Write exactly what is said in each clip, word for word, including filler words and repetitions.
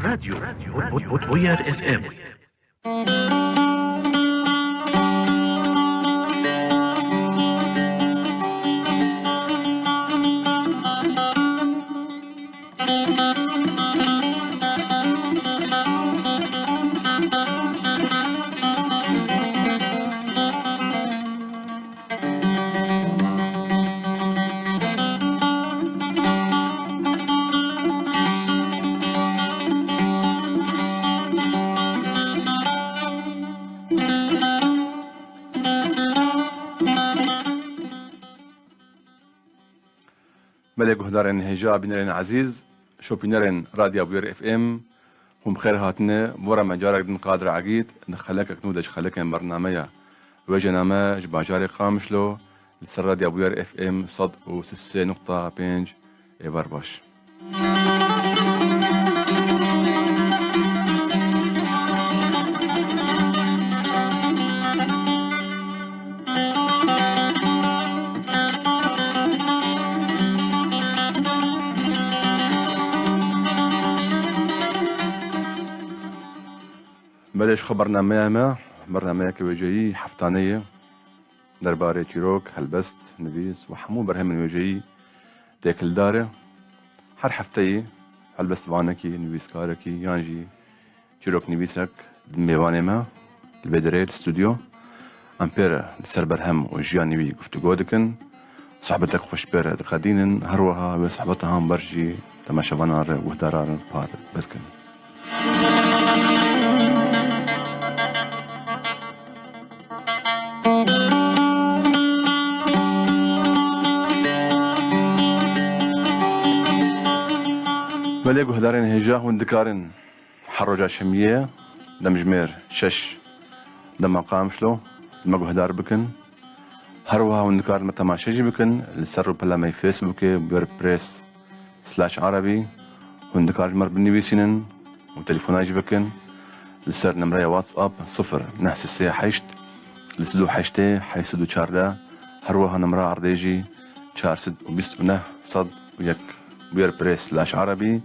Radyo Bo-, Bo-, Bo-, Boyer F M. Belê guhdarên hêja, bînerên ezîz, şopînerên Radya Bûyer F M, hûn bi xêr hatine. Bo re me carek din Qadir Egîd, di xelekek nû de ji xelekên bernameya wê jêname ji bajarê Qamişlo, li ser Radya Bûyer F M sed û sê nokta pênc. Êvar baş. Belê ji xwe bernameya me, bernameyeke wêjeyî heftane ye. Derbarê çîrok, helbest, nivîs û hemû berhemên wêjeyî têkildar e. Her hefteyê helbestvanekî, nivîskarekî yan jî çîroknivîsek mêvanê me li vê derê li stûdyo. Em pê re li ser berhem û jiyanê wî guftûgo dikin. Sohbetek xweş pê re diqedînin. Her wiha wê sohbeta hember jî temaşevanan re, guhdaran re par bidikin. Belê guhdarên hêja, hûn dikarin her roja şemiyê demjimêr şeş dema Qamişlo me guhdar bikin. Her wiha hûn dikarin me temaşe jî bikin li ser rûpela me yê Facebookê, Bûyer Press slash Erebî. Hûn dikarin ji me re binivîsînin û telefona jî bikin li ser nimreya WhatsApp sifir neh sê sê heşt li sed û heştê heşt sed û çardeh. Her wiha nimra erdê jî çar sed û bîst û neh sed û yek. Bûyer Press slash Erebî,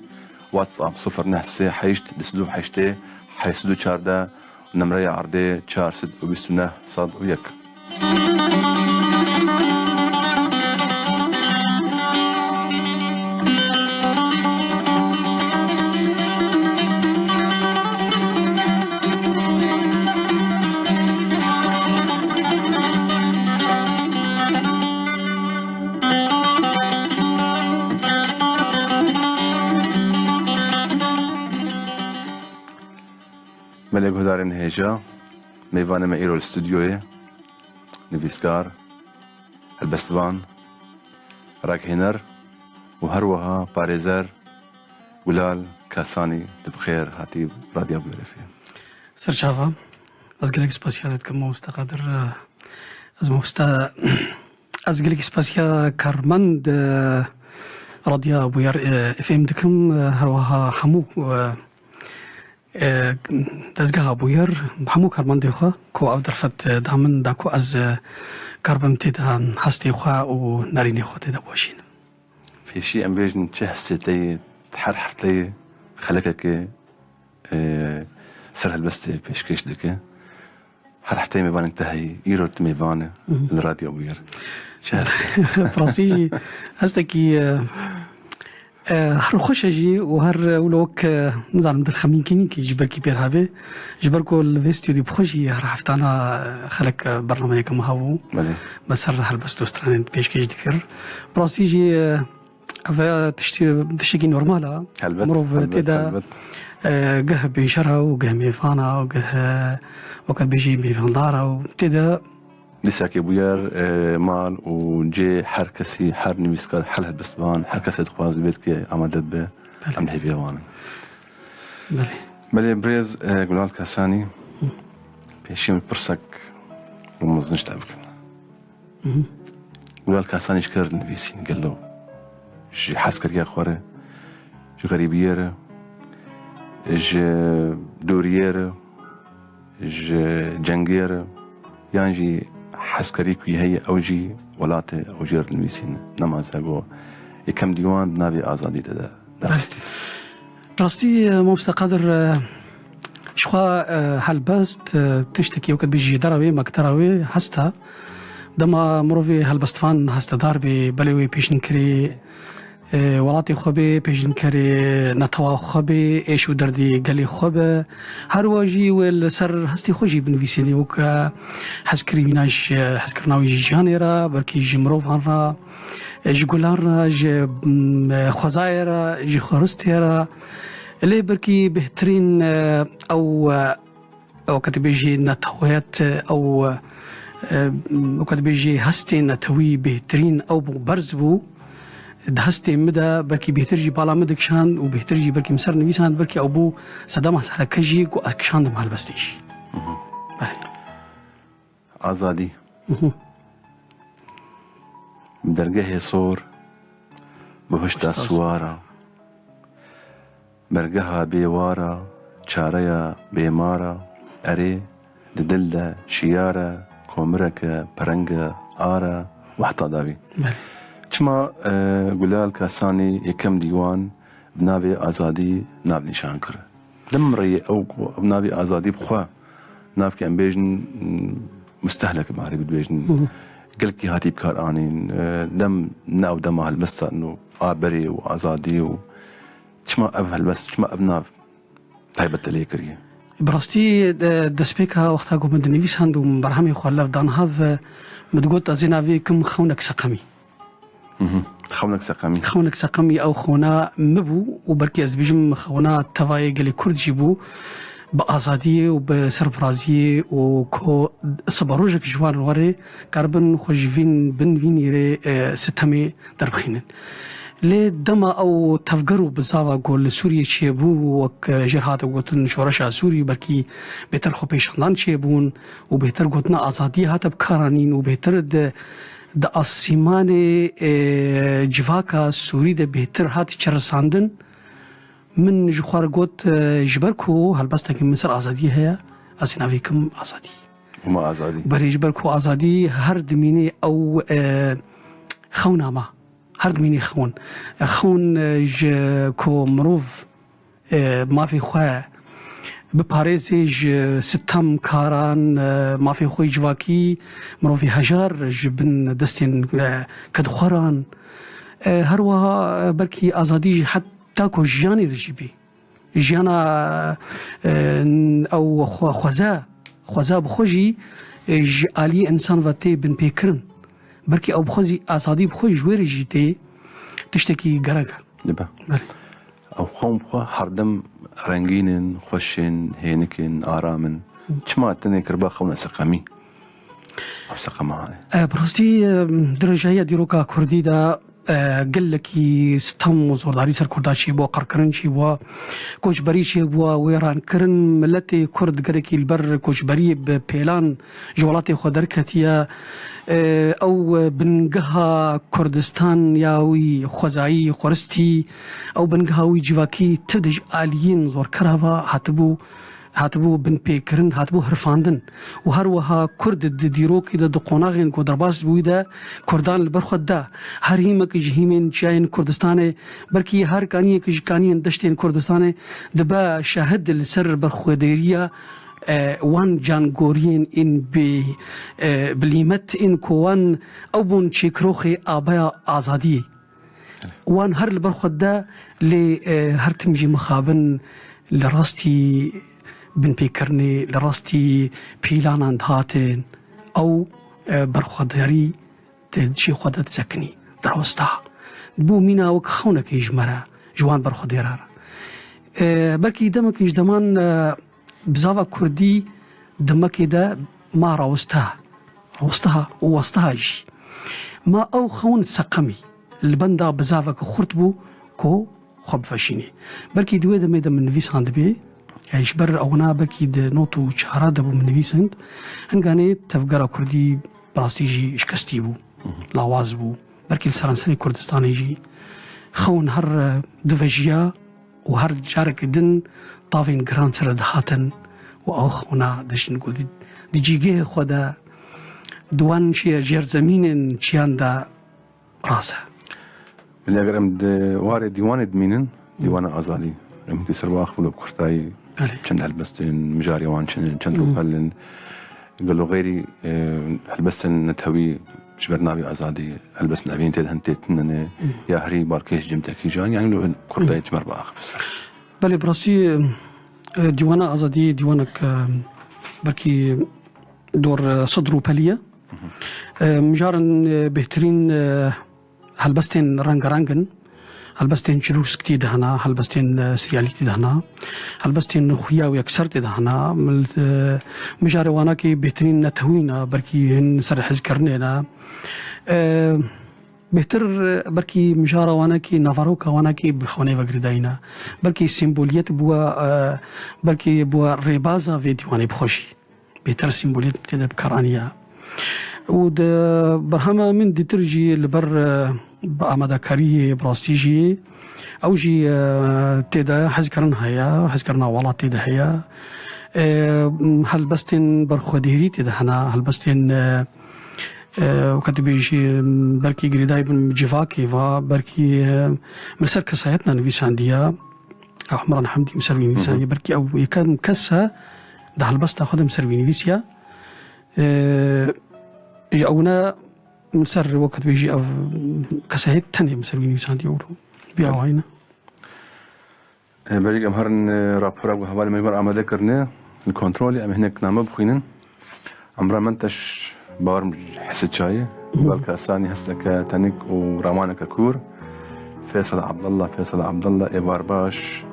WhatsApp sifir neh sê heşt li sed û heştê heşt sed û çardeh. Nimreya erdê çar sed û bîst û neh sed û yek. Belê guhdarên hêja, mêvanê me îro li stûdyoyê, nivîskar, helbestvan, ragihener û her wiha parêzer Gulal Kasanî, tu bi xêr hatî Radya Bûyer F M. Serçava, ez gelek spasiya te dikim, mamoste Qadir. Ez mamoste, ez gelek spasiya karmend, e, Radya Bûyer, e, F M dikim. E, her wiha hemû, e, e, dezgeha Bûyer, hemû karmendê xwe ku ev derfet, e, da min, da ku ez, e, kar bim tê de, hestê xwe û nerînê xwe tê de başîn. Pêşî em bêjin çi hestê te ye, her hefteyê xelekekê, e, ser helbestê pêşkêş dike. Her hefteyê mêvanek te heyî, îro tu mêvan e Mhm. li Radyo Bûyer. Çi hest e? Bi rastî jî hestekî, e, e, her xweş e jî û her, e, wilo wek, e, nizanim, dilxemînkînîkî ji ber kî pêr hebê. Ji ber ku li vê stûdyê bi xwe jî her heftana, e, xelek, e, bernameyeke me hebû. Belê. Bi ser helbest û stranên pêşkêş dikir. Bi rastî jî, e, Ev tiştî, tiştekî normal e. Helbet, Mirov helbet, tê de, helbet. e, geh bêşer e û geh mêvan e û geh, e, weke bêjî mêvandar e û tê de Dîsakê Bûyer, e, mal û cê her kesî, her nivîskar, her helbestvan, her kesê dixwaz vê dikê amade bibe, Belê. em li hêviyê wan in. Belê. Belê birêz, e, Gulal Kasanî, Hı. pêşî min pirsek û mezin ji te bikim. Mhm. Gulal Kasanî ji kê re dinivîsîn gelo? Ji hezkeriya xwe re, ji xerîbiyê re, ji doriyê re, ji cengê re, yan jî hezkerî ku heye ew jî welatê ew jê re dinivîsîn. Nema ze go yekem dîwan di navê azadî de de. Rastî. Rastî, e, Mamoste Qadir, e, ji xwe, e, helbest, e, tiştekî weke bêjî jêdera wê, mektera wê hest e. Dema mirovê helbestvan hestedar bê, belê wê pêşînkirê, e, welatê xwe bê, pêşînkirê netewa xwe bê, êş û derdê gelê xwe be. Her wa jî wê li ser hestê xwe jî binivîsê, dê weke hezkirîna ji, hezkirina wî ji jiyanê re, belkî ji mirovan re, ji gulan re, ji, mm, xwezayê re, ji xuristê re. Lê belkî bêhtirîn, e, ew, e, ew, weke dibêjî neteweyet, ew, e, weke dibêjî hestê netewî bêhtirîn ew bû, berz bû. Di hestê min de belkî bêhtir jî bala min dikişand û bêhtir jî belkî min ser nivîsand, belkî ew bû sedema sereke jî ku ez kişandim helbestê jî. Belê. Azadî. Bi dergehê sor, bi hişta siwara, bergeha bêwara, çareya bêmara, erê, di dil de şiyare, komireke pirenge are û heta dawî. Belê. Çima, e, Gulal Kasanî yekem dîwan bi navê Azadî navnîşan kir? Dim rêyê ew ku ev navê Azadî bi xwe navke em bêjin, mustehlek, marê bidibêjin. Gelkî hatî bi kar anîn. E, dem ne ew dema helbesta û a berê û azadî û çima ev helbest, çima ev nav taybet te lê kiriye? Bi rastî, e, destpêka wexta ku min dinivîsand û min berhemê xwe lev dan hev, min digot ez ê navê kim xewnek seqemî. Mhm. Xewnek seqemî. Xewnek seqemî ew xewna min bû û belkî ez dibêjim xewna tevayê gelê Kurd jî bû. Bi azadiyê û bi serfiraziyê û ku siberojek ji wan were karibin xwe ji vîn, bin vînî rê, e, sitemê derbixînin. Lê dema ew tevger û bizava ku li Sûriyê çêbû, wek, e, jêr hate gotin şoreşa Sûrî, belkî bêhtir xwepêşandan çêbûn û bêhtir gotina azadiyê hate bikaranîn û bêhtir di Di asîmanê, e, civaka Sûrî de bêhtir hat çerisandin. Min ji xwe re got, e, ji ber ku helbestekî min ser azadiyê heye, ez ê navê kim Azadî. Hema Azadî. Berê ji ber ku azadî her dimînê ew, e, xewna me. Her dimînê xewn. E, xewn, e, ji ku mirov e, mafê xwe biparêzê ji sitemkaran, e, mafê xwe civakî, mirovî hejar ji bin destên, e, kedxweran. E, her wiha, e, belkî azadî jî heta ku jiyanê re jî bî. Jiyana, e, ew xwe-, xweze, xweza bi xwe jî, e, ji aliyê însan ve tê binpêkirin. Belkî ew bi xwe zî azadî bi xwe ji wê re jî tê tiştekî gerek e. Dibe. Belê. Ew xewn bi xwe herdem rengîn in, xweş in, hênik in, aram in. Çima te nêkiriba xewna seqemî? Ev seqema hane. E, bi rastî, e, dirêjahiya dîroka Kurdî de, e, gelekî sitem û zordarî ser Kurda çêbû, qirkirin çêbû, koçberî çêbû, wêrankirin, miletê Kurd gelekî li ber koçberiyê bi pêlan ji welatê xwe derketiye. E, ew bingeha Kurdistan ya wî xwezayî, xuristî, ew bingeha wî civakî tev de ji aliyên zorkera ve hatibû, hatibû binpêkirin, hatibû hirfandin. Û her wiha Kurd di dîrokê de, di qonaxên ku derbas bûyî de, Kurdan li ber xwe da. Her hîmek ji hîmên çiyayên Kurdistanê, belkî her kaniyek ji kaniyên deştên Kurdistanê dibe şahid li ser berxwedêriya e, wan cangoriyên ên bê, e, bilîmet ên ku wan ew bûn çêkiroxê abeya azadiyê. Wan her li ber xwe de lê, e, her tim jî mixabin li rastî binpêkirinê, li rastî pîlanan dihatin. Ew, e, berxwedarî Te dişê xwe de disekinî, dirawesta. Bû mîna wek xewnekê ji me re, ji wan berxwedêra re. E, belkî demekî ji deman, e, bizava kurdî demekê de ma rawesta, rawesta û westa jî. Ma ew xewn seqemî li benda bizaveke xurt bû ku xwe biveşînê. Belkî di wê demê de min nivîsandibê, e, ji ber ewna belkî di not û çara de bû min nivîsind. Hinganê tevgera kurdî bi rastî jî şikestî bû, lawaz bû. Belkî li seranserê Kurdistanê jî xewn her, e, divejiya û her carekî din tavên giran çi re dihatin û ew xewna diştin ku di, di cîgehê xwe de, di wan çiye jêrzemînên çiyan de rast e. Belê eger em di warê dîwanê dimînin, Dîwana Azadî. Em hinkî ser biaxivin bi kurtayî. Belê. Çend helbestên mijarê wan çi ne, çend rûpel in. Gelo xeyrî, e, helbestên netewî ji ber navê Azadî, helbestên evîn tê de hin tê tune ne, ya herî balkêş cem tekîjan, yanî lo hin kurtayî çimer biaxivin ser. Belê, bi rastî, e, Dîwana Azadî dîwanek, e, belkî dor, e, sed rûpelî ye. E, mijarin, e, bêhtirîn, e, helbestên rengareng in. Helbestên çirûsk tê de hene, helbestên, e, sirrealî tê de hene. Helbestên xuya û yekser tê de hene. Mil-, e, mijarê wanakê bêhtirîn netewî ne, belkî hin ser hezkirinê ne. E, Bêhtir, e, belkî mijara wanekî, navaroka wanekî bi xewnê ve girêdayî ne. Belkî semboliyet bû, e, belkî bû rêbaza vê dîwanê bi xwe jî. Bêhtir semboliyet tê de bi kar aniye. Û di berhema min dîtir jî li ber, e, bi amadekariyê bi rastî jî, ew jî, e, tê de hezkirin heye, hezkirina welat tê de heye. E, helbestên berxwedêrî tê de hene, helbestên, e, E, weke tu bêjî, belkî girêdayî bin civakê va, belkî, e, min ser kesayetna nivîsandiya. Humran Hemdî min ser wî nivîsandiye. Belkî ew yekem kes e, di helbesta xwe de min ser wî nivîsiya. E, ji ew ne min ser, weke tu bêjî, ev kesayet tenê min ser wî nivîsandiye û vî awayî ne. E, belê em herin, e, rapora ku hevalê me ji me re amade kirine, li kontrolê em hinek name bixwînin. Emra Menteş, bawerim Hesed çaye, Gulal Kasanî, hesteke tenik û ramaneke kûr. Feysel Abdallah, Feysel Abdallah, êvar baş.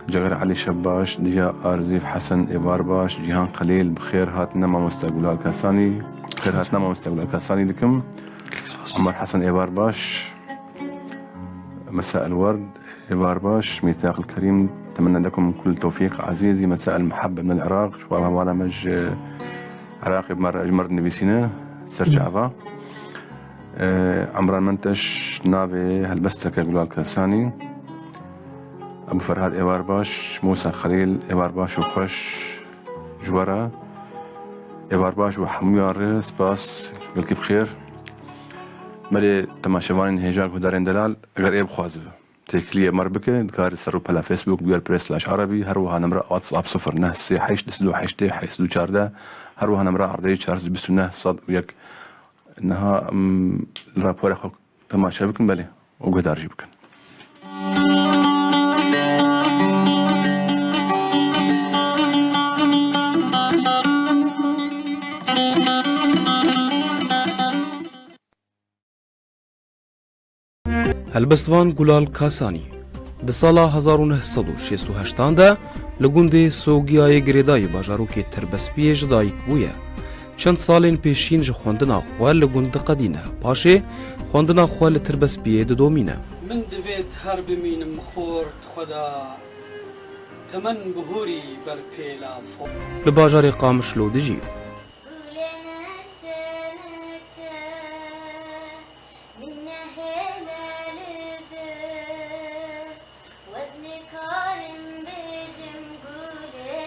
Ceger Elî Şebaş, Diya Arzîf Hesen, êvar baş. Cîhan Xelîl, bi xêr hatine mamoste Gulal Kasanî. Bi xêr hatine mamoste Gulal Kasanî dikim. Spas. Omar Hesen, êvar baş. مساء الورد، êvar baş. ميثاق الكريم، أتمنى لكم كل التوفيق. عزيزي، مساء المحبة من العراق. Ji wan hevala me ji Iraqê bi me re, ji me re dinivîsîne, ser çava. Ee, Emran Menteş, navê helbesteke Gulal Kasanî. Ebu Ferhad, êvar baş. Musa Xelîl, êvar baş û xweş ji we re. Êvar baş û hemûyan re spas, gelkî bi xêr. Belê temaşevanên hêja, guhdarên delal, eger ê bixwazibe têkiliyê me re bike, dikare ser rûpela Facebook, Bûyer Press slash Arabi, her wiha nemra WhatsApp sifir neh sê heşt du sed û heştê heşt sed û çardeh, her wiha nemra erdê çar sed û bîst û neh sed û yek. Niha, em, li rapora xwe temaşe bikin, belê, û guhdar jî bikin. Helbestvan Gulal Kasanî di sala hezar û neh sed û şêst û heştan de li gundê Sogiyayê Girêdayî bajarokê Tirbespiyê ji dayik bûye. Çend salên pêşîn ji xwendina xwe li gund diqedîne, paşê xwendina xwe li Tirbespiyê didomîne. Min divêt her bimînim xort xwe de, temen bihorî ber pêla fo. Li bajarê Qamişlo dijî. Gulê neçe neçe, min nehêle li vir. Ez nikarim bêjim gulê,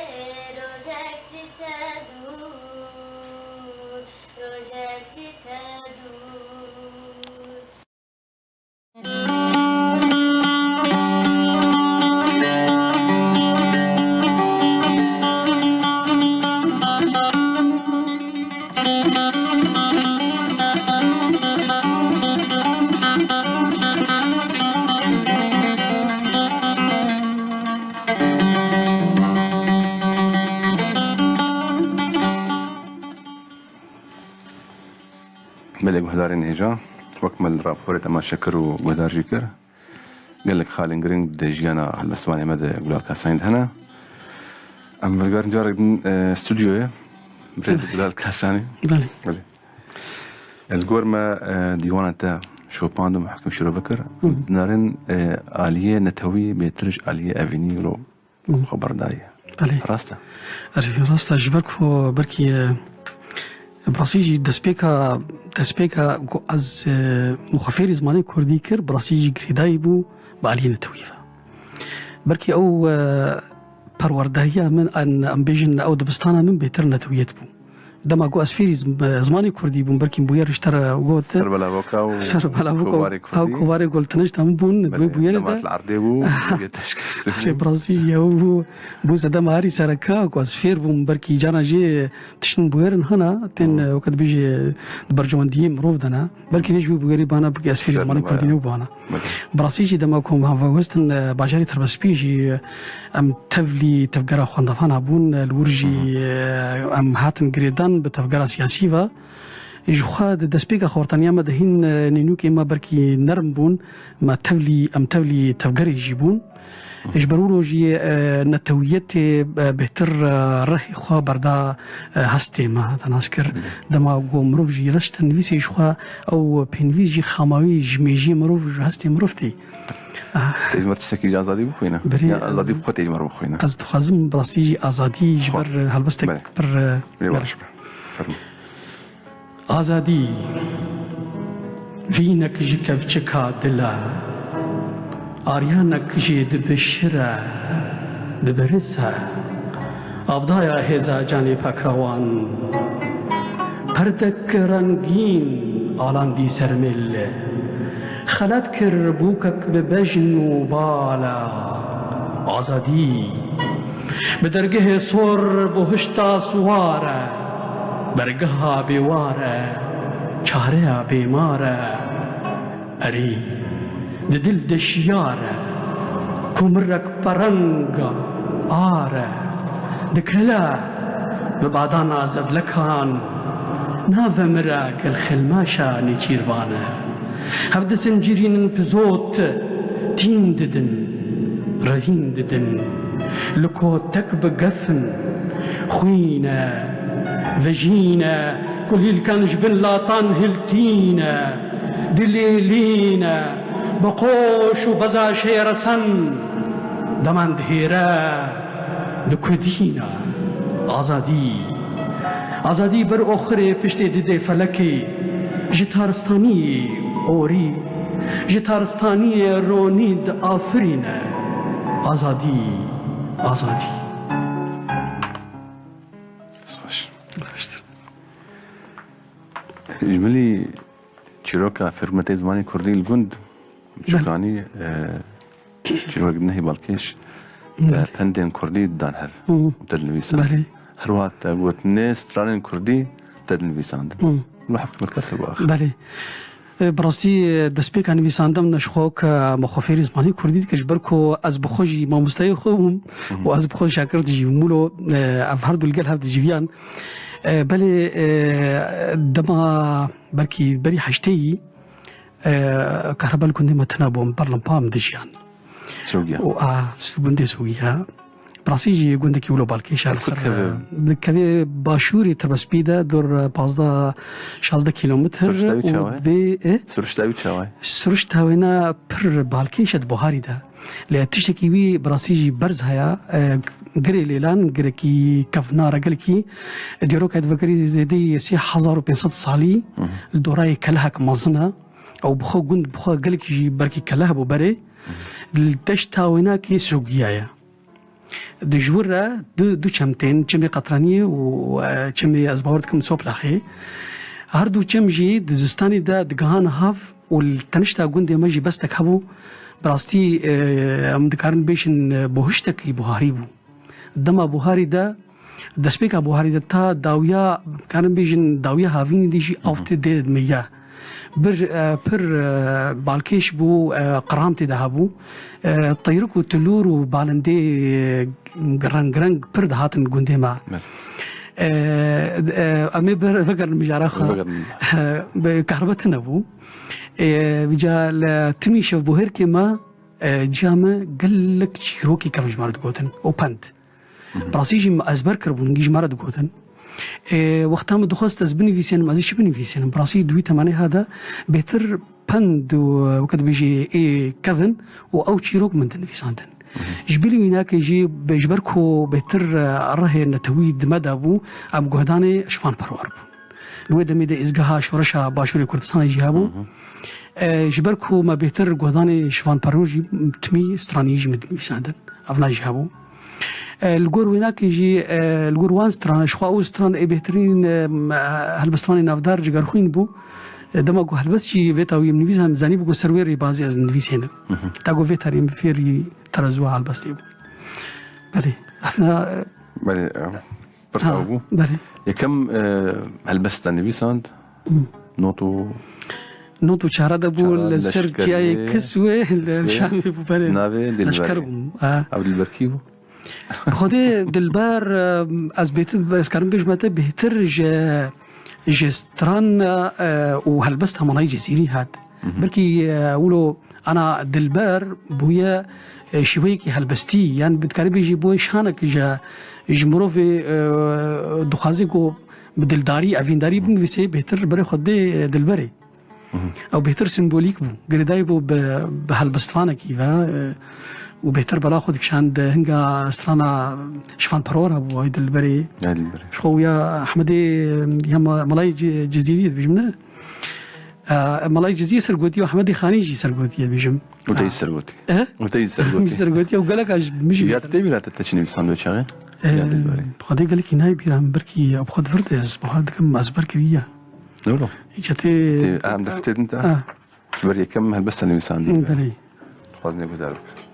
rojek ji te dûr, rojek ji te dûr. Belê guhdarên hêja, wek me li raporê temaşe kir û guhdar jî kir, gelek xalên giring di jiyana helbestvanê me de Gulal Kasanî de hene. Em vegerin carek din, e, stûdyoyê. Birêz Gulal Kasanî. Belê. Belê. Li gor me, e, dîwana te şopand û muhkim şîrove kir. Hı. Dinarin, e, aliyê netewî bêtir ji aliyê evînî lo Hı. xwe berdaye. Belê. Rast e? Erê, rast e. Ji ber ku belkî, e, bi rastî jî destpêka, destpêka ku ez, e, min xwe fêrî zimanê kurdî kir, bi rastî jî girêdayî bû bi aliyê netewî ve. Belkî ew, e, perwerdariya min, em, em bêjin ew dibistana min bêtir netewiyet bû. Dema ku ez fêrî zim-, zimanê kurdî bûm, belkî bûyer ji te re got. Ser belavoka û Ser belavoka û kovarê kurdî. Ew kovarê ku li tenişta min bûn, di wê Belê, bûyerê dema de. Li erdê bû, Aha. Bûye teşkil. Rê rastî jî ew bû, bû sedema herî sereka ku ez fêr bûm, belkî cana jê tiştin bûyerin hana, tên, Hmm. e, weke dibêje, di berjewendiyê mirov de ne. Belkî ne ji wî bûyerî bana, belkî ez fêrî Ser zimanê bû, kurdî ya. Nebû bana. Belê. Bi rastî jî dema ku em hevwestin, e, bajarê Terbespiyê jî, e, em tevlî tevgera xwendevana bûn, e, li wir jî, Hı hı. e, em hatin girêdan bi tevgera siyasî ve. Ji xwe di destpêka xortaniya me de hîn, e, nênûkê me belkî nerm bûn, me tevlî, em tevlî tevgerê jî bûn. Hı. Ji ber wilo jî, e, netewiyetê, e, bêhtir, e, rihê xwe berda, e, hestê me, te nas kir. Hı. Dema ku mirov jî rişt nivîsê ji xwe, ew pênivîs jî xamawî ji mêjiyê mirov, ji hestê mirov tê. Tê ji me tiştekî ji azadî bixwîne? Belê, Ya ez, azadî bi xwe tê ji me re bixwîne? Ez dixwazim bi rastî jî azadî ji Xwe. ber, e, helbestek Belê. pir, e, Lê baş be. Fermo. Azadî, vînek ji kevçika dil e, aryanek jê dibişire, dibirize. Avdaya hêza canê pekrewan, perdek rengîn alandî ser mêl, xelet kir bûkek bi bejn û bal e. Azadî, bi dergehê sor buhişta siwar e, bergeha bêwar e, çareya bêmar e. Erê, di dil de şiyar e, kumirek pereng ar e, dikele bi badana zevlekan, navemire gel xilmaşa nêçîrvan e. Hevdi zincirînin pizot, tîn didin, revîn didin, li kotek bi gefin, xwîn e, vejîn e, kulîlkan ji bin latan hiltîn e, dilêlîn e, bi qoş û beza şêresen, deman dihêre, dikudîne. Azadî. Azadî ber oxirê piştê didê felekê, ji taristaniyê orî, ji taristaniyê ronî diafirîne. Azadî, azadî. Xweş. Baştir. Ji milî çîroka fêrkirina zimanê kurdî li gund, Belê. Çûkanî, e, çîrok nehî balkêş, te Belê. Pendên kurdî dan hev Hı. û te dinivîsand. Belê. Her wiha te got nê stranên kurdî te dinivîsandin. Hı. Wilo heft merkez te axir. Belê. E, bi rastî, e, destpêka nivîsandin min ji xwe ke me xwe fêrî zimanê kurdî dikir, ji ber ku ez bi xwe jî mamosteyê xwe bûm Hı hı. û ez bi xwe şagirt jî bûm. Wilo, e, ev her du li gel hev dijiviyan. E, belê, e, dema belkî berî heştê yî, e, kahreba li gundê me tune bû, em ber lampa em dijiyan. Sogiya. Û a, s-, gundê Sogiya. Bi rastî jî gundekî wilo balkêş e li Kur ser, dikeve? Dikeve başûrê Tirbespî de, dor, e, pazdeh, şazdeh kîlometr Siruştawî û çawa ye? bê, e? Siruştawî çawa ye? Siruştawîna pir balkêş e di buharî de. Lê tiştekî wî bi rastî jî berz heye, e, girê Lêlan, girekî kevnar e gelekî. Dîroka divegerî zêdeyî sê hezar û pênc sed salî Hı hı. li dorayê kelehek mezin e. Ew bi xwe gund, bi xwe gelekî jî belkî keleh bû berê. Hı hı. Li deşta wênakê Sogiya ye. Di ji wir re du, du çem tên, çemê Qetraniyê û, e, çemê, ez bawer dikim, Soplaxê. Her du çem jî di zistanê de digihan hav û li tenişta gundê me jî bestek hebû. Bi rastî, e, em dikarin bêjin, e, buhiştekî buharî bû. Dema buharî de, destpêka buharî de ta dawiya, dikarin bêjin dawiya havînî de jî Hı hı. av tê dê dimîya. Bir, e, pir, e, balkêş bû, e, qiram tê de hebû. E, teyrik û tilûr û balindê, e, reng reng pir dihatin gundê me. Belê. E, e, em ê bir, vegerin mijara xwe. Vegerin. E, bi kahrebe tune bû. E, vîca li timî şevbûherkê me, e, ciya me gelek çîrokî kevin ji me re digotin û pend. Hı hı. Bi rastî jî min ezber kiribûn, hingî ji me re digotin. Ê, wexta min dixwest ez binivîsînim, ez ê çi binivîsînim? Bi rastî di wî temenê ha de bêtir pend û, weke dibêjî, ê kevin û ew çîrok min dinivîsandin. Hı hı. Ji bilî wî nake jî be-, ji ber ku bêtir, e, rihê netewî di me de bû, em guhdanê Şivan Perwer bûn. Li wê demê de Êzgeha Şoreşa Başûrê Kurdistanê jî hebû. Hı hı. E, ji ber ku me bêtir guhdanê Şivan Perwer jî timî straniyê jî min dinivîsandin. Evna jî hebû. E, li gor wênakê jî, e, li gor wan stran, ji xwe ew stran ê bêhtirîn, e, m-, e, helbestvanê navdar Cigerxwîn bû. E, dema ku helbest jî vê tawî em nivîsan, zanîbû ku ser wê rêbazê ez nivîsênim. Hı hı. Ta ku vê tarî em fêrî terezuwa helbestê bûn. Belê. Aslında, e, Belê, e, pirsa ha, bû. Belê. Yekem, e, helbest te nivîsand, Hı. not û Not û çare de bû, Çare, li ser leşkeriyê, çiyayê Kiswê, li Kiswê, Şamê bû, belê. Navê Dilberê. Leşker bûm, ha. Ev Dilber kî bû? Bi Xwedê Dilber, e, ez bêtir, ez karim bêjme te bêhtir ji, ji stran, e, û helbesta Melayê Cizîrî hat. Hı hı. Belkî, e, wilo ana Dilber bûye, e, şîweyekî helbestî, yan bi dikarî bêjî bûye şanek ji, ji mirovê, e, dixwaze ku bi dildarî, evîndarî binivîsê, bêhtir berê xwe dê, e, Dilberê. Hı hı. Ew bêhtir simbolîk bû. Girêdayî bû bi, bi helbestvanekî ve, e, û bêhtir bela xwe dikişand hinga strana Şivan Perwar hebû, ay Dilberê. Ay Dilberê. Ji xwe ya Ehmedê, ya Ma-, Melayê Ci-, Cizîrî dibêjim, ne? E, Melayê Cizîrî ser gotiye û Ehmedê Xanî jî ser gotiye bêjim. Û te jî ser gotiye. E? Û te jî ser gotiye. Min jî ser gotiye û gelek a ji min jî Ya bêtir. Te tê bîra te, te çi nivîsand çaxê? E, Ya Dilberê. Xwedê gelekî nayê bîra min, belkî ev xwe vir de ez bawer dikim ez ber kiriye. Wilo. Îca tê Tê, em deftê din te? Ha. Ji ber yekem helbesta nivîsandî. Belê. Dixwazin ê guhdar bikin.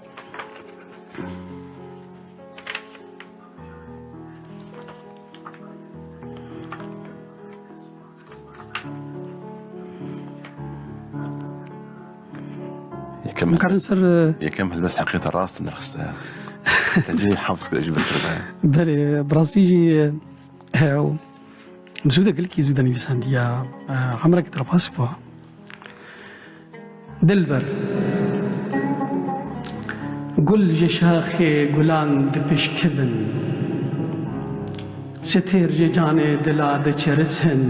Yekem Em karin helbest, ser, e, yekem helbest heqiyeta rast nirxiste. Te cihê hafz kire ji ber kiriye. Belê, bi rastî jî, e, ew, Zû de gelkî zû de nivîsandiya, e, emirek derbas bû. Dilber. Gul ji şaxê gulan dipişkivin. Stêr ji canê dila diçirisin.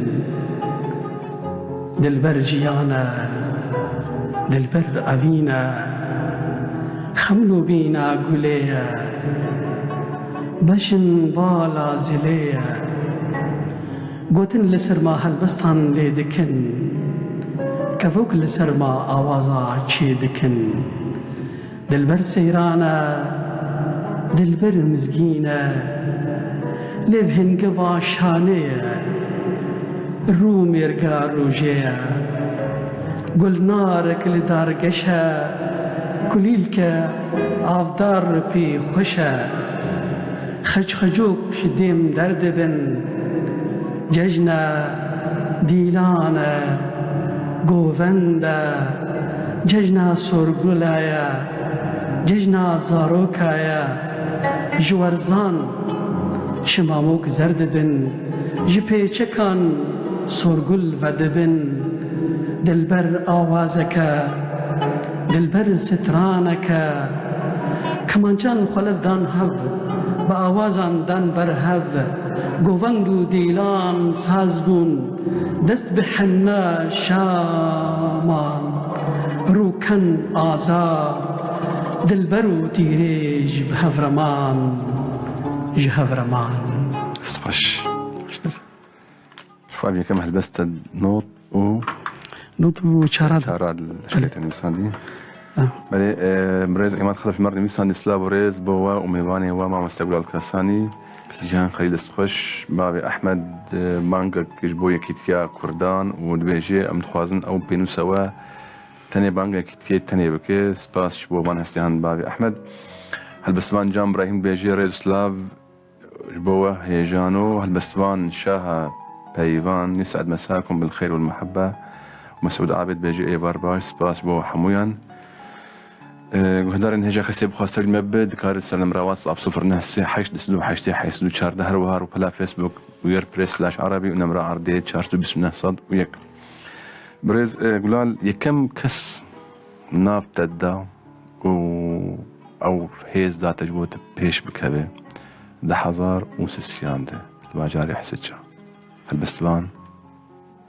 Dilber jiyan e, dilber evîn e. Xemlo bîna gulê ye. Beşin bala zilê ye. Gotin li serma helbestan lê dikin, kevok li serma awaza çê dikin. Dilber seyran e, dilber mizgîn e, lêv hingiva şanê ye, rû mêrga rojê ye. Gulnarek li dargeş e, kulîlke avdar pê xweş e. Xeçxecok ji dêm derdibin. Cejna dîlan e, govend e, cejna sorgula ye, cejna zaroka ye. Ji werzan şimamok zer dibin, ji pêçekan sorgul vedibin. Dilber awazeke, dilber straneke, kemançan xwe lev dan hev, bi awazan dan ber hev, govend û dîlan saz bûn, dest bi henna şaman, rûken aza, dilber û tîrêj bi hev reman, ji hev reman. Spas. Xweş. Ji xwe ev yekem helbesta not û Not û çara. Çara li Belê. Şirketê nivîsandî. Ah. Belê, e, birêz Îmad Xelef ji me re nivîsandî, silav û rêz bo we û mêvanê we mamoste Gulal Kasanî. Ziyan Xelîl Destxweş, bavê Ehmed, e, bangek ji bo yekîtiya Kurdan û dibêje, em dixwazin ew pênûsa we tenê bangekîtiyê tenê bike. Spas ji bo van hestiyan bavê Ehmed. Helbestvan Can Brahîm dibêje, rêz û silav. Ji bo we hêjano, helbestvan Şaha Peyvan, yes'ed mesakum bil xeyr wal muhabbe. Mesûd Abid bêje êvar baş, spas ji bo hemûyan. E, guhdarên hêja kesê bixwaze tevlî me bibe, dikare ser nemra WhatsApp sifir neh sê heşt du sed û heştê heşt sed û çardeh, her wiha rûpela Facebook www slash arabi û nemra erdê çar sed û bîst û neh sed û yek. Birêz, e, Gulal, yekem kes nav te da û ew hêz da te ji bo tu pêş bikeve di hezar û sisiyan de li bajarê Hisiça. Helbestvan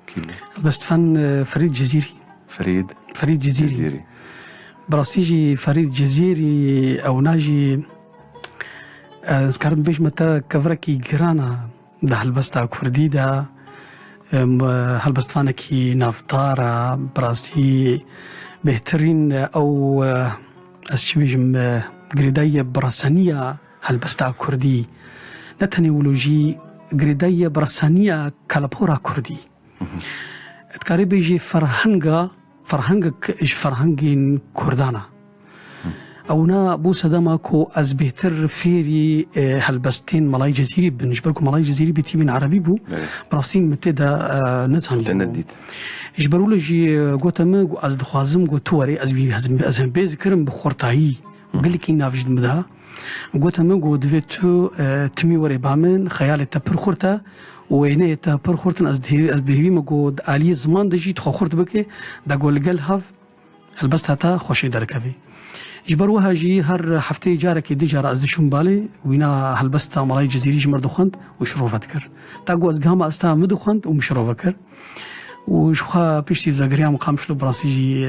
kî bû? Helbestvan, e, Ferîd Cizîrî. Ferîd Ferîd Cizîrî. Cizîrî. Bi rastî jî Ferîd Cizîrî ewna jî, e, ez karim bêjme te kevirekî giran e. Di helbesta kurdî de, em, helbestvanekî navdar e, bi rastî bêhtirîn ew, ez çi bêjim, girêdayî ye bi reseniya helbesta kurdî, ne tenê wilo jî girêdayî ye bi resaniya kelepora kurdî. Dikarî bêjî ferhenga, ferhengek ji ferhengên kurdan e. Ewna bû sedema ku ez bêhtir fêrî, e, helbestên Melayê Cezîrî bibin. Ji ber ku Melayê Cezîrî bêtîbîn erebî bû. Belê. Bi rastî min tê de, e, nezanî. Te nedît. Ji ber wilo jî, e, gote min, got, ez dixwazim, got, tu werê, ez wî hezim, ez hembêz kirim bi xurtayî. Gelekî nav ji min de. Gote min, got, divê tu, e, timî werê ba min, xeyalê te pir xurt e û wêneyê te pir xurt in, ez dihê-, ez bêhêvî me, got, di aliyê ziman de jî tu xwe xurt bike, de got, li gel hev helbesta te xweşê derkevê. Ji ber wiha jî her hefteyê carekê du cara ez diçûm balê, wîna helbesta Melayê Cezîrî ji min re dixwend û şirove dikir. Ta got ez gihama ez ta min dixwend û min şirove kir. Û ji xwe piştî vegiriyam Qamişlo bi rastî jî,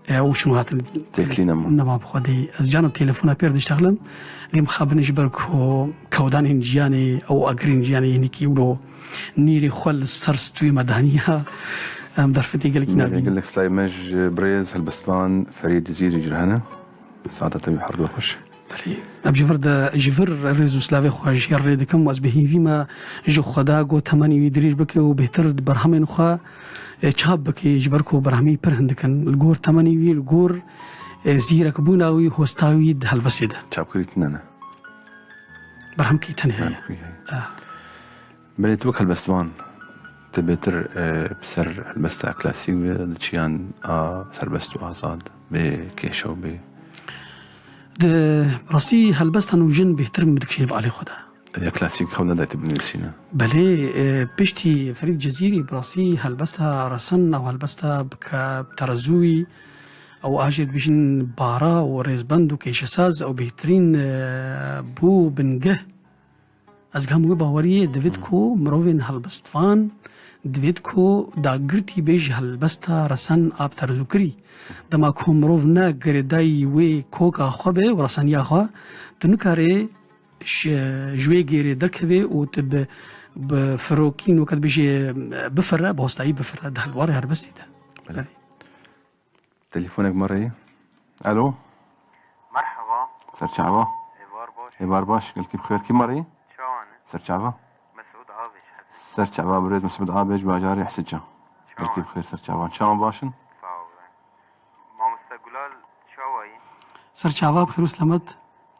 e, e, û şûn hatin. Têkilî nema. Nema bi xwedî. Ez cana telefona pêr diştexlim. Lê mixabin ji ber ku kewdanên jiyanê û agirên jiyanê hinekî wilo nîrê xwe li ser stûyê me daniya. Em derfetê gelekî Nîrê nabînin. Gelek silayê me ji birêz helbestvan Ferîd Cizîrî jî re hene. Saeta te wî her du xweş. Belê. Em ji vir de, ji vir rêz û silavê xwe ji rê dikim û ez bi hêvî me ji Xweda got temenî wî dirêj bike û bêhtir di berhemên xwe, e, çap bike, ji ber ku berhemî pir hindik in. Li gor temenî wî, li gor, e, zîrekbûna wî, hosta wî di helbestê de. Çapkirî tune ne. Berhemkî tenê heye. Berhemkî heye. Ah. Belê tu wek helbestvan, tu bêtir, e, bi ser helbesta klasîk ve diçiyan a serbest û azad, bê kêşe û bê Di rastî helbesta nûjin bêhtir min dikişîne bi alê xwe de. Ya klasîk xew nedayê tu binivîsîne? Belê, e, piştî Ferîd Cezîrî bi rastî helbesta resen û helbesta bi ke-, bi terezûyî ew a jê dibêjin bara û rêzbend û kêşesaz ew bêhtirîn, e, bû bingeh. Ez gam wê baweriyê divêt ku mirovên helbestvan divêt ku dagirtî bê ji helbesta resen a bi terezûkirî. Dema ku mirov ne girêdayî wê koka xwe be û reseniya xwe, tu nikarê ji, ji wê gêrê derkevê û tu bi, bi firokîn weke dibêjê bifire, bi hostayî bifire di helwarê helbestî de. Belê. Belê. Telefonek me re ye. Alo. Merhaba. Ser çava. Êvar baş. Êvar baş. Gelkî bi xêr. Kî me re ye? Çawan e? Ser çava. Mesûd Abêj. Ser çava birêz Mesûd Abêj, bajarê Hisica. Çawan. Gelkî bi xêr ser çava. Çawan baş in? Sağ ol. Mamoste Gulal çawa yî? Ser çava bi xêr û selamet.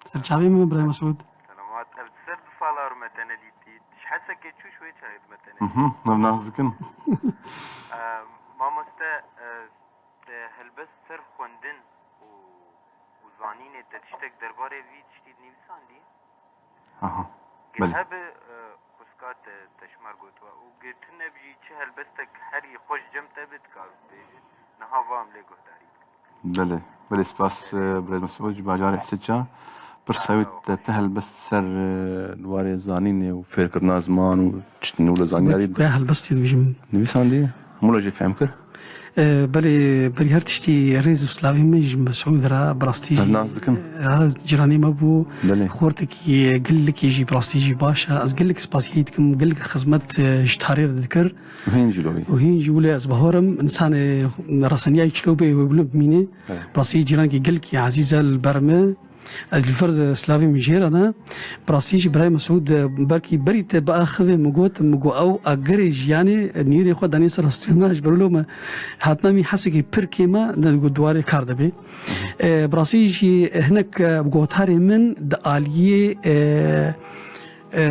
Ser çavê min birayê Mesûd. Selamat. Ev ser du sala me te nedîtî. Ji hesekê çû ji wê çayê me te nedîtî. Mhm, ev nas dikin. Eee, mamoste, eee, Te helbest ser xwendin û, û zanînê te tiştek derbarê vî tiştî nivîsandiye? Aha. Gê belê. Hebe, e, xwişka te, te ji me re gotiwa. Û gê tune bijî çi helbestek herî xweş cem te bi dikar bêje. Niha va em lê guhdarî bikin. Belê. Belê spas, e, birêz Mesûd ji bajarê Hisica. Pirsa wî te, te helbest ser, e, li warê zanînê û fêrkirina ziman û çi nû li zanyarî Wekî ku ya helbestê dibêjim. Nivîsandî, hemû jê fehm kir. E, belê, berî her tiştî rêz û silavê min ji Mesûd re bi rastî jî, nas dikim. E, ciranê me bû. Belê. Xortekî gelekî jî bi rastî jî baş e. Ez gelek spasiyê dikim, gelek xizmet, e, ji tarê re dikir. Û hîn jî lo bî. Û hîn jî wile ez bahorim, însanê reseniyayî çilo bê wê wilo bimîne. Evet. Bi rastî cîrankî gelkî ezîz e li ber me. Ez li vir silavê min jê re ne. Bi rastî jî birayê Mesûd, e, belkî berî te biaxivê min got, min got ew agirê jiyanê, e, nîrê xwe danî ser hestûyê me, ji ber wilo me hatina min hesekê pir kêm e, ne got di warê kar de bê. E, bi rastî jî hinek, e, gotarê min di aliyê, e, e,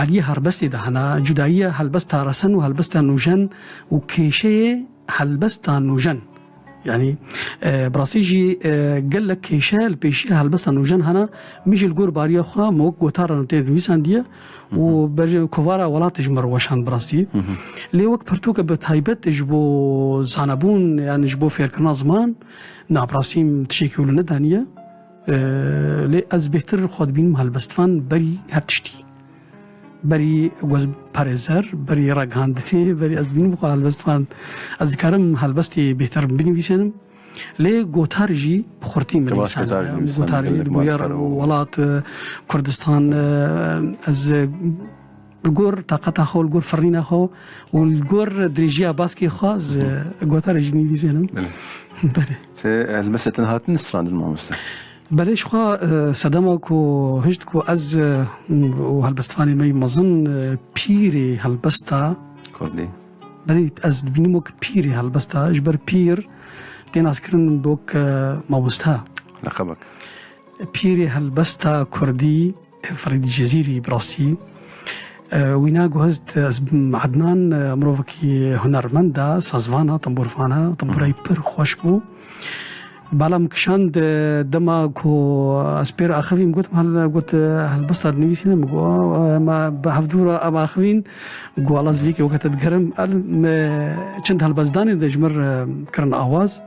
aliyê helbestê de hene, cudayiya helbesta resen û helbesta nûjen û kêşeyê helbesta nûjen. Yanî, e, bi rastî jî, e, gelek kêşe li pêşiya helbesta nûjen hene. Min jî li gor bariya xwe, me wek gotar re tê nivîsandiye û berjê kovara welatê ji me re weşand bi rastî. Lê wek pirtûke bi taybet ji bo zanebûn, yanî ji bo fêrkirina ziman, na bi rastî min tiştekî wilo nedaniye. E, lê ez bêhtir xwe dibînim helbestvan berî her tiştî. Berî ku ez parêzer, berî ragihandinê, berî ez dibînim xwe helbestvan. Ez dikarim helbestê bêhtir binivîsînim. Lê gotar jî bi xurtî min nivîsand. Gotarê gelek bûyer û welat, e, Kurdistan, e, ez, e, li gor taqeta xwe, li gor firnîna xwe û li gor dirêjiya baskê xwe ez, e, gotarê jî nivîsînim. Belê. Belê. Te helbestê te hatin strandin mamoste? Belê, ji xwe, e, sedema ku hişt ku ez, e, û helbestvanê me yî mezin, e, pîrê helbesta Kurdî. Belê, ez dibînim wek pîrê helbesta, ji ber pîr tê naskirin bi wek, e, mamoste. Leqebek. Pîrê helbesta Kurdî, Ferîd Cizîrî, bi rastî. E, wîna guhest, ez, Ednan, e, mirovekî hunermend e, sazvan e, tembûrvan e, tembûrayî pir xweş bû. Bala min kişand, e, dema ku ez pê re axivîm, gotim, hel-, got, e, helbesta dinivîsîne, min got, e, me bi hevdû re em axivîn, got, wala zilîkê weke te digerim. El, me çend helbestdanê de ji min re kirin awaz.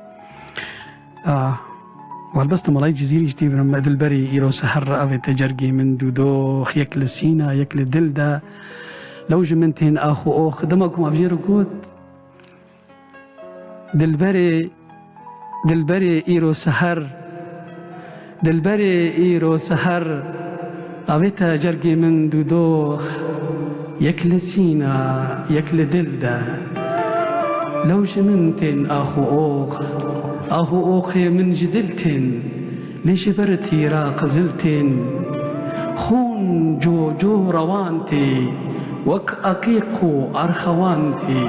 Ah, û helbesta Melayê Cizîrî jî tê birim, dilberê îro seher avête cergê min dûdox, yek li sîna, yek li dil de. Lew ji min tên ax û ox. Dema ku me vijê re got, Dilberê, dilberê îro seher, dilberê îro seher, avête cergê min dûdox, yek li sîna, yek li dil de. Lew ji min tên ax û ox, ax û oxê min ji dil tên. Lê ji ber tîra qizil tên, xûn coco rewan tê, wek eqîq û erxewan tê.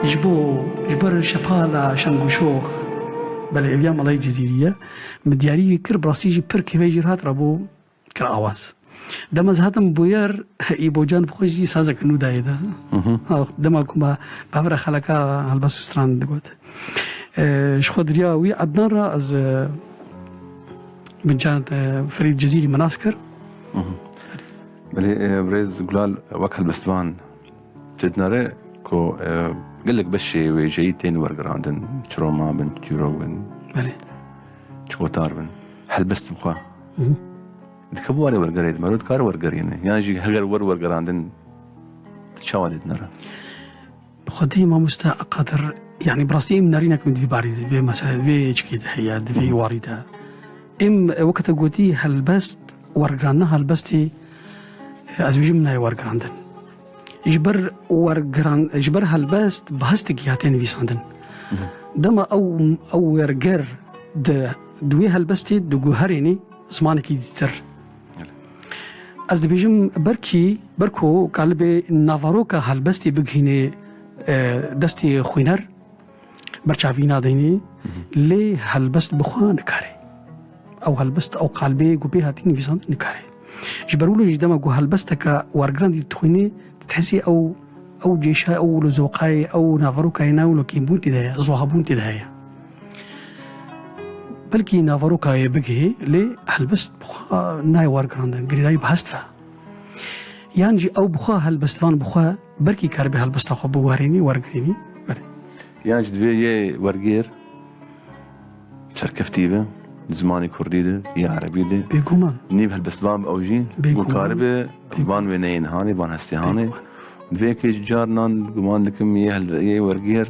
Ji bo, ji ber şepala şeng û şox. Belê, ev ya Melayê Cizîrî ye. Min diyarî kir, bi rastî jî pir kêfê jî hat rabû, kir awaz. Dema ez hatim bûyer, Îbocan bi xwe jî sazeke nû dayê de. Mhm. Ha, dema ku me bi hev re xeleka helbest û stran digot. E, ji xwe diriya wî Ednan re ez, e, bi can, e, Ferîd Cizîrî min nas kir. Mhm. Belê, e, birêz Gulal wek helbestvan, tu dinere ku, e, gelek beşê wêjeyî tên wergirandin, çi roma bin, çîrok bin, Belê. Çi gotar bin, helbest bi xwe. Mhm. Dikeve warê wergerê de, mero dikare wergerîne. Yan jî heger wer wergerandin, çawa lê dinere? Bi xwedê mamoste Qadir, yanî bi rastî em nerînek min di vî barî de, vê mesela, vê çikê de heye, di vê Hı hı. warî de. Em, e, weke te gotî helbest, wergirandina helbestê, e, ez bêjim nayê wergirandin. Ji ber wergiran-, ji ber helbest bi hestekî hatiye nivîsandin. Hı hı. Dema ew, ew werger di, di wê helbestê diguherînî zimanekî dîtir. Belê. Ez dibêjim, belkî, belko kalibê navaroka helbestê bigihînê, e, destê xwîner, ber çavî nadînê, Hı hı. lê helbest bi xwe nikare. Ew helbest, ew kalbê ku pê hatî nivîsandin nikare. Ji ber wilo jî dema ku helbesteke wergiran dî dixwînê, dihesî ew, ew cêşa, ew wilo zoqayê, ew navarokayê ne wilo kêmbûn tê de heye, zuhabûn tê de heye. Belkî navarokayê bigihê, lê helbest bi xwe nayê wergirandin, girêdayî bi hest re. Yan jî ew bi xwe helbestvan bi xwe, belkî karibe helbesta xwe biwerînî, wergirînî. Belê. Yan jî divê yê wergêr serkeftî be, di zimanê kurdî de, ya erebî de. Bêguman. Nîv helbestvan be ew jî, Bêguman. ku karibe Bêguman. van wêneyên hanê, van hestê hanê. Bêguman. Divê kê jî carinan, guman dikim, yê hel-, yê wergêr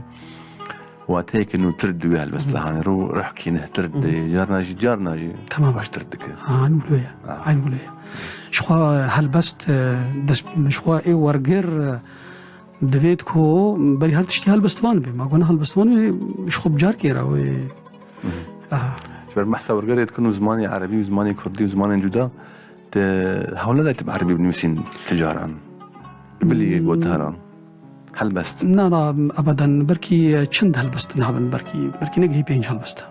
wateyeke nûtir di wê helbestê Hı. hanê. Rû rehkî nehtir Hı. de, carna jî, carna jî Tamam. baştir dike. Ha, eyn wilo ye. Ha. Eyn wilo ye. Ji xwe helbest, e, dest, ji xwe ê wergêr, e, Divêt ku berî her tiştî helbestvan be. Ma gona helbestvan be, ji xwe bi carkê re wê. Mhm. Aha. Ji ber behsa wergerê dikin û zimanê erebî û zimanê kurdî û zimanên cuda, te hewl neda tu bi erebî binivîsîn ti caran? Bilî Hmm. gotaran. Helbest. Na, na, ebeden. Belkî çend helbest nabin, belkî, belkî negihî pênc helbest.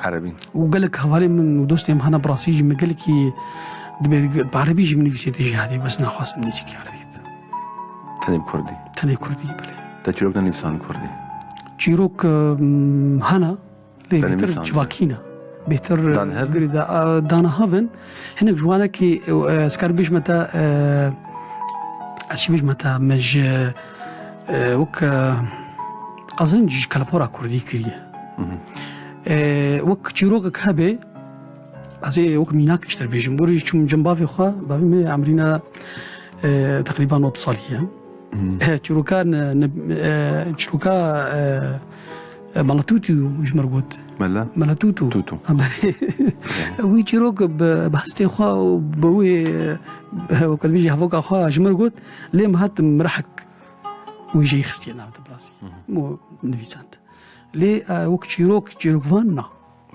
Erebî. Û gelek hevalên min û dostên min hene, bi rastî jî min gelekî dibê bi erebî jî min nivîsê tê jihadê, bes naxwazim nêzîkî erebî bibe. Tenê bi kurdî? Tenê kurdî, belê. Te çîrok nenivîsan kurdî? Çîrok, em, hene, lê Te bêtir nivîsan civakî ne. Bêtir, e, Dan hev? girê de, e, dana hev in. Hinek ji wanekî, e, ez karim bêjime te, e, ez çi bêjime te, me ji, e, wek, e, qezenc ji kelepora kurdî kiriye. Hı hı. E, wek çîrokek hebe, ez ê wek mînak ji te bêjim. Borî çûm cem bavê xwe, bavê me emrîna, e, teqrîban otuz salî ye. Hı. He, çîroka ne, ne, e, çîroka, e, e, Mela Tûtû ji min got. Mela? Mela Tûtû. Tûtû. Ha, belê. Wî çîrok bi, bi hestê xwe û bi wê, e, wek dibêjî hevoka xwe ji min got. Lê min hat mirehek wî jî xistiye nav de, bi rastî. Hı hı. Min nivîsand. Lê, e, wek çîrok, çîrokvan na.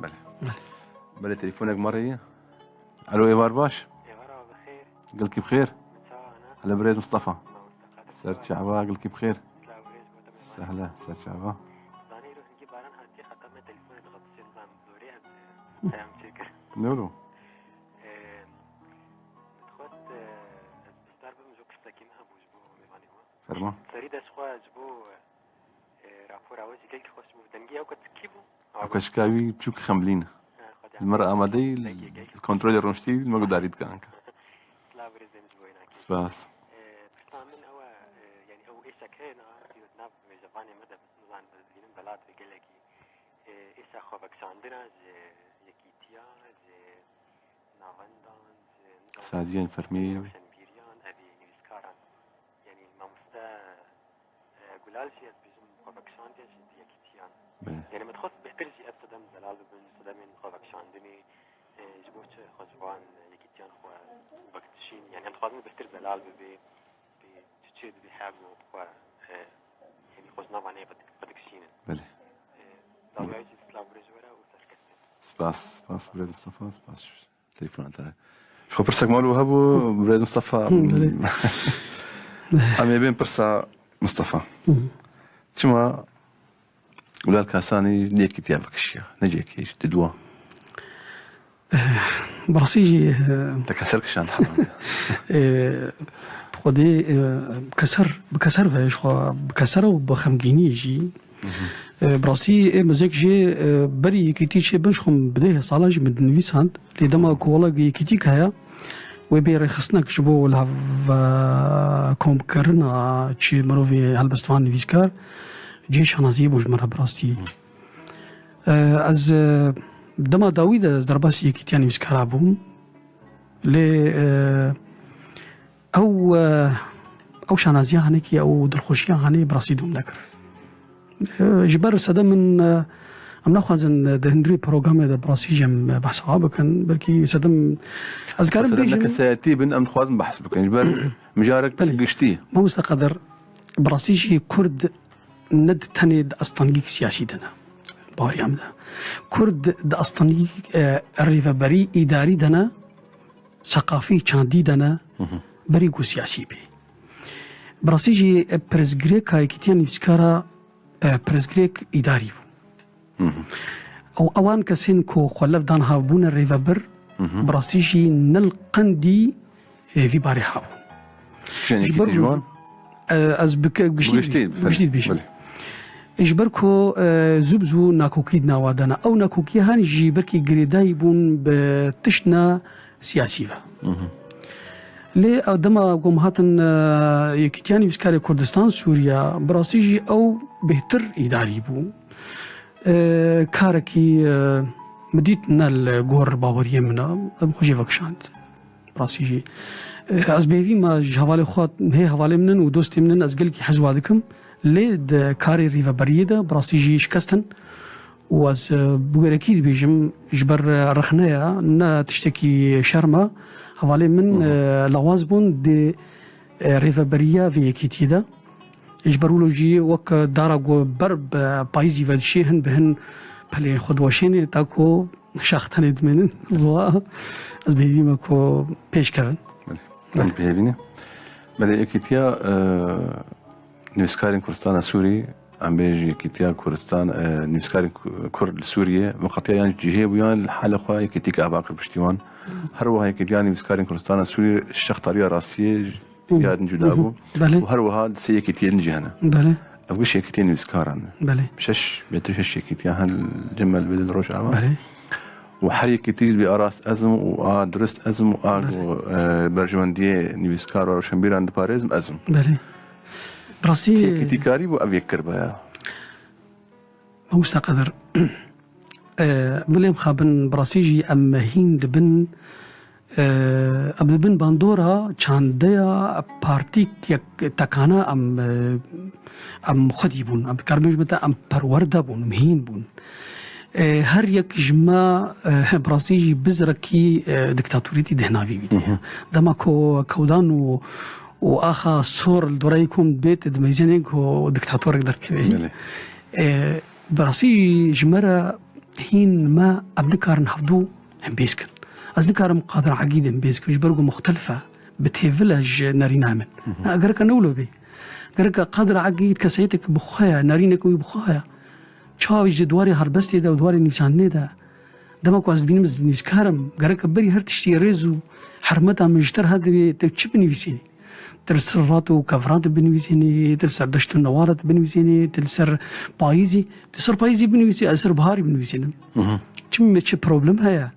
Belê. Belê. Belê, telefonek me re ye. Alo, êvar baş. Êvara bi xêr. Gelkî bi xêr. Min çawa ne? Hele birêz Mustafa. Mamoste Qadir. Ser çava, gelkî bi xêr. Silav birêz bo te. Sehla, ser çava. Zanî îro hingî baran hatiye, xeta me telefonê dixebisên, ben zorê ez, e, peyam çêkir. Ne ro? E, min dixwest, e, ez bizdar bim, ji bo pirseke me hebû ji bo mêvanê we. Ferman. Serî de ji xwe ji bo, e, rapora we jî gelkî xweş bû. Dengê ew ke tikî bû. Ew ke şika wî çûk xemlîn. Ha, Xwedê. Li me re amade yî, gelkî, gelkî. Kontrolê rûniştî li me gudarî dike anka. Silav birêz, deng ji bo wê nakî. Spas. E, pirsa min ew e, e, yanî ew êşek heye na, îro di nav mêzevanê me de, nizanim ez dibînim, belat ve gelekî, e, êşa xwevekişandina ji yekîtiya, ji navendan, ji, nizam, saziyên fermî, rewşenbîriyan, evî nivîskaran. Yanî mamoste, e, Gulal jî ez dibêjim xwevekişandiye ji yekîtiyan. Belê. Yanî min dixwest bêhtir jî ev sedem zelal bibin, sedemên xwevekişandinê, e, ji bo çi xwe ji wan yekîtiyan xwe vekişîn? Yanî em dixwazin bêhtir zelal bibe. Pê çi çê dibê her go xwe, e, yanî xwe ji nava nê xwe dik-, xwe dikişînin. Belê. E, dawiya wî jî silav birêz ji we re û serkeftin. Spas, spas birêz Mustafa, spas ji telefona te re. Ji xwe pirsek me li we hebû, birêz Mustafa. Hı, belê. Em ê bên pirsa Mustafa. Hı. Çima Gulal Kasanî ne yekîtiya vekişiya, ne cihekî ji diduwa. Bi rastî jî, e, te keser kişand hema. E, bi xwedê, e, keser, bi keser ve ji xwe, bi keser û bi xemgîniyê jî. Hı hı. E, bi rastî ê mizek jê, e, berî yekîtî çê bin ji xwe bi deh salan jî min dinivîsand. Lê dema ku wela yekîtîk heye, wê bê rêxistinek ji bo li hev, e, komkirina çi mirovê helbestvan nivîskar, cihê şanaziyê bû ji min re bi rastî. E, ez, e, dema dawî de ez derbasî yekîtiya nivîskara bûm. Lê, e, ew, e, ew şanaziya hanekî, ew dilxweşiya hanê bi rastî dom nekir. E, ji ber sedem min, e, em naxwazin, e, di hundirê programê de bi rastî jî em, e, behsa wa bikin. Belkî sedem, ez karim bêjim. Kesayetî bin, em dixwazin behs bikin. Ji ber mijarek, belê, giştî. Mamoste Qadir, bi rastî jî Kurd ne di tenê di astengîk siyasî de ne. Baweriya min e. Kurd di astengîk, e, rêveberî îdarî de ne, seqafî çandî de ne, hı hı, berî ku siyasî bê. Bi rastî jî, e, pirsgirêka yekîtiya nivîskara, e, pirsgirêk îdarî bû. Hı hı. Ew, ewan kesên ku xwe lev dan ha bûne rêvebir, hı hı, bi rastî jî ne li qendî, e, vî barê habûn. Kişên yekîtî ji wan? E, ez bi ke-, giştî, giştî, giştî dibêjim. Belê. Ji ber ku, e, zû bi zû nakokî di nava de ne. Ew nakokî han jî belkî girêdayî bûn bi tiştna siyasî ve. Hı hı. Lê ew dema ku em hatin, e, Yekîtiya Nivîskarê Kurdistan Sûriya, bi rastî jî ew bêhtir îdarî bû. E, karekî, e, min dît ne li gor baweriyê min e, em xwe jê vekişand. Rastî jî, e, ez bêvî me ji hevalê xwe, hê hevalê min in û dostê min in, ez gelkî hez wa dikim. Lê di karê rêveberiyê de bi rastî jî şikestin. Û ez, e, bi gerekî dibêjim, ji ber, e, rexneya, ne tiştekî şerm e. Hevalê min, hı hı, e, lawaz bûn di, e, rêveberiya vê yekîtiyê de. Ji ber wilo jî wek dara ku ber bi payîzî ve dişê, hin bi hin pelên xwe diweşêne, ta ku şax tenê dimênin, ziwa ez bêvî me ku pêş kevin. Belê. Em dibihêvîne. Belê, Yekîtiya, e, Nivîskarên Kurdistana Sûrî, em bêjin Yekîtiya Kurdistan, e, Nivîskarên Ku-, Kurd li Sûriyê, veqetiya yan cihê bû yan li halê xwe yekîtîk ava kir piştî wan. Her wiha Yekîtiya Nivîskarên Kurdistana Sûrî şextariya rastiyê Hı. ya din cuda bû. Belê. Û her wiha di sê yekîtiyên jî hene. Belê. Ev giş yekîtiyên nivîskaran ne. Belê. Şeş, bêtir şeş yekîtiyan hene li cem me li vê di Rojava. Belê. Û her yekîtî jî dibê a rast ez im û a durist ez im û a Belê. ku, e, berjewendiyê nivîskar û rewşenbîran diparêzim ez im. Belê. Bi rastî Kê yekîtî karî bû ev yek kiribe ya? Mamoste Qedir, e, min lê mixabin, bi rastî jî em hîn dibin, e, em dibin bandora çandeya partîk yek tekana em, e, em xwedî bûn. Em dikarin bêjin te em perwerde bûn, em hîn bûn. E, her yek ji me, e, bi rastî jî bizrekî, e, diktatorîtî dehnavî wî diye. Hı hı. Dema ku kewdan û, û axa sor li doreyê kom dibêt, dimeyzênê ku diktatorek derdikeve. Belê. E, bi rastî ji me re hîn me, em nikarin hevdû Em bêz kin. Ez nikarim Qadir Egîd em bêz kin, ji ber ku muxtelif e, bi têvil e ji nerîna min. Na, gereke ne wilo bê. Gereke Qadir Egîd keseyetek bi xwe ye, nerînek wî bi xwe ye. Çawa ji di warê helbestê de û di warê nivîsandinê de, dema ku ez dibînim ez nivîskar im, gereke berî her tiştî rêz û hermeta min ji te re hate divê, te çi binivîsînî? Tu li ser rat û kevran tu binivîsînî, tu li ser deşt û newara tu binivîsînî, tu li ser payîzî, tu ser payîzî binivîsî, ez ser biharî binivîsînim. Çi me çi problem heye?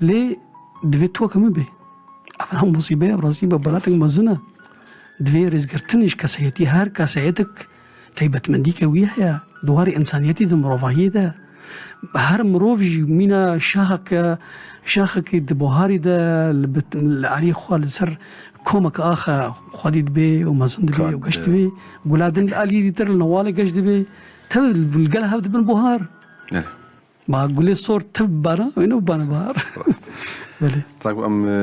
Lê divê tu weke min bê. Ev musîbe ye, rastî be belatek mezin e. Divê rêzgirtin ji kesayetî, her kesayetek taybetmendîke wî heye. Di warê însaniyetî de, mirovahiyê de. Her mirov jî mîna şaxeke, şaxekî di buharî de li bit-, li aliyê xwe li ser komek axe xwedî dibê û mezin dibê û geş dibê. Gula din li aliyê dîtir li newalê geş dibê. Tev li gel hev dibin buhar. Evet. Ma gulê sor tev bibana, wê nebibane bahar. Rast. Belê. Taku em, e,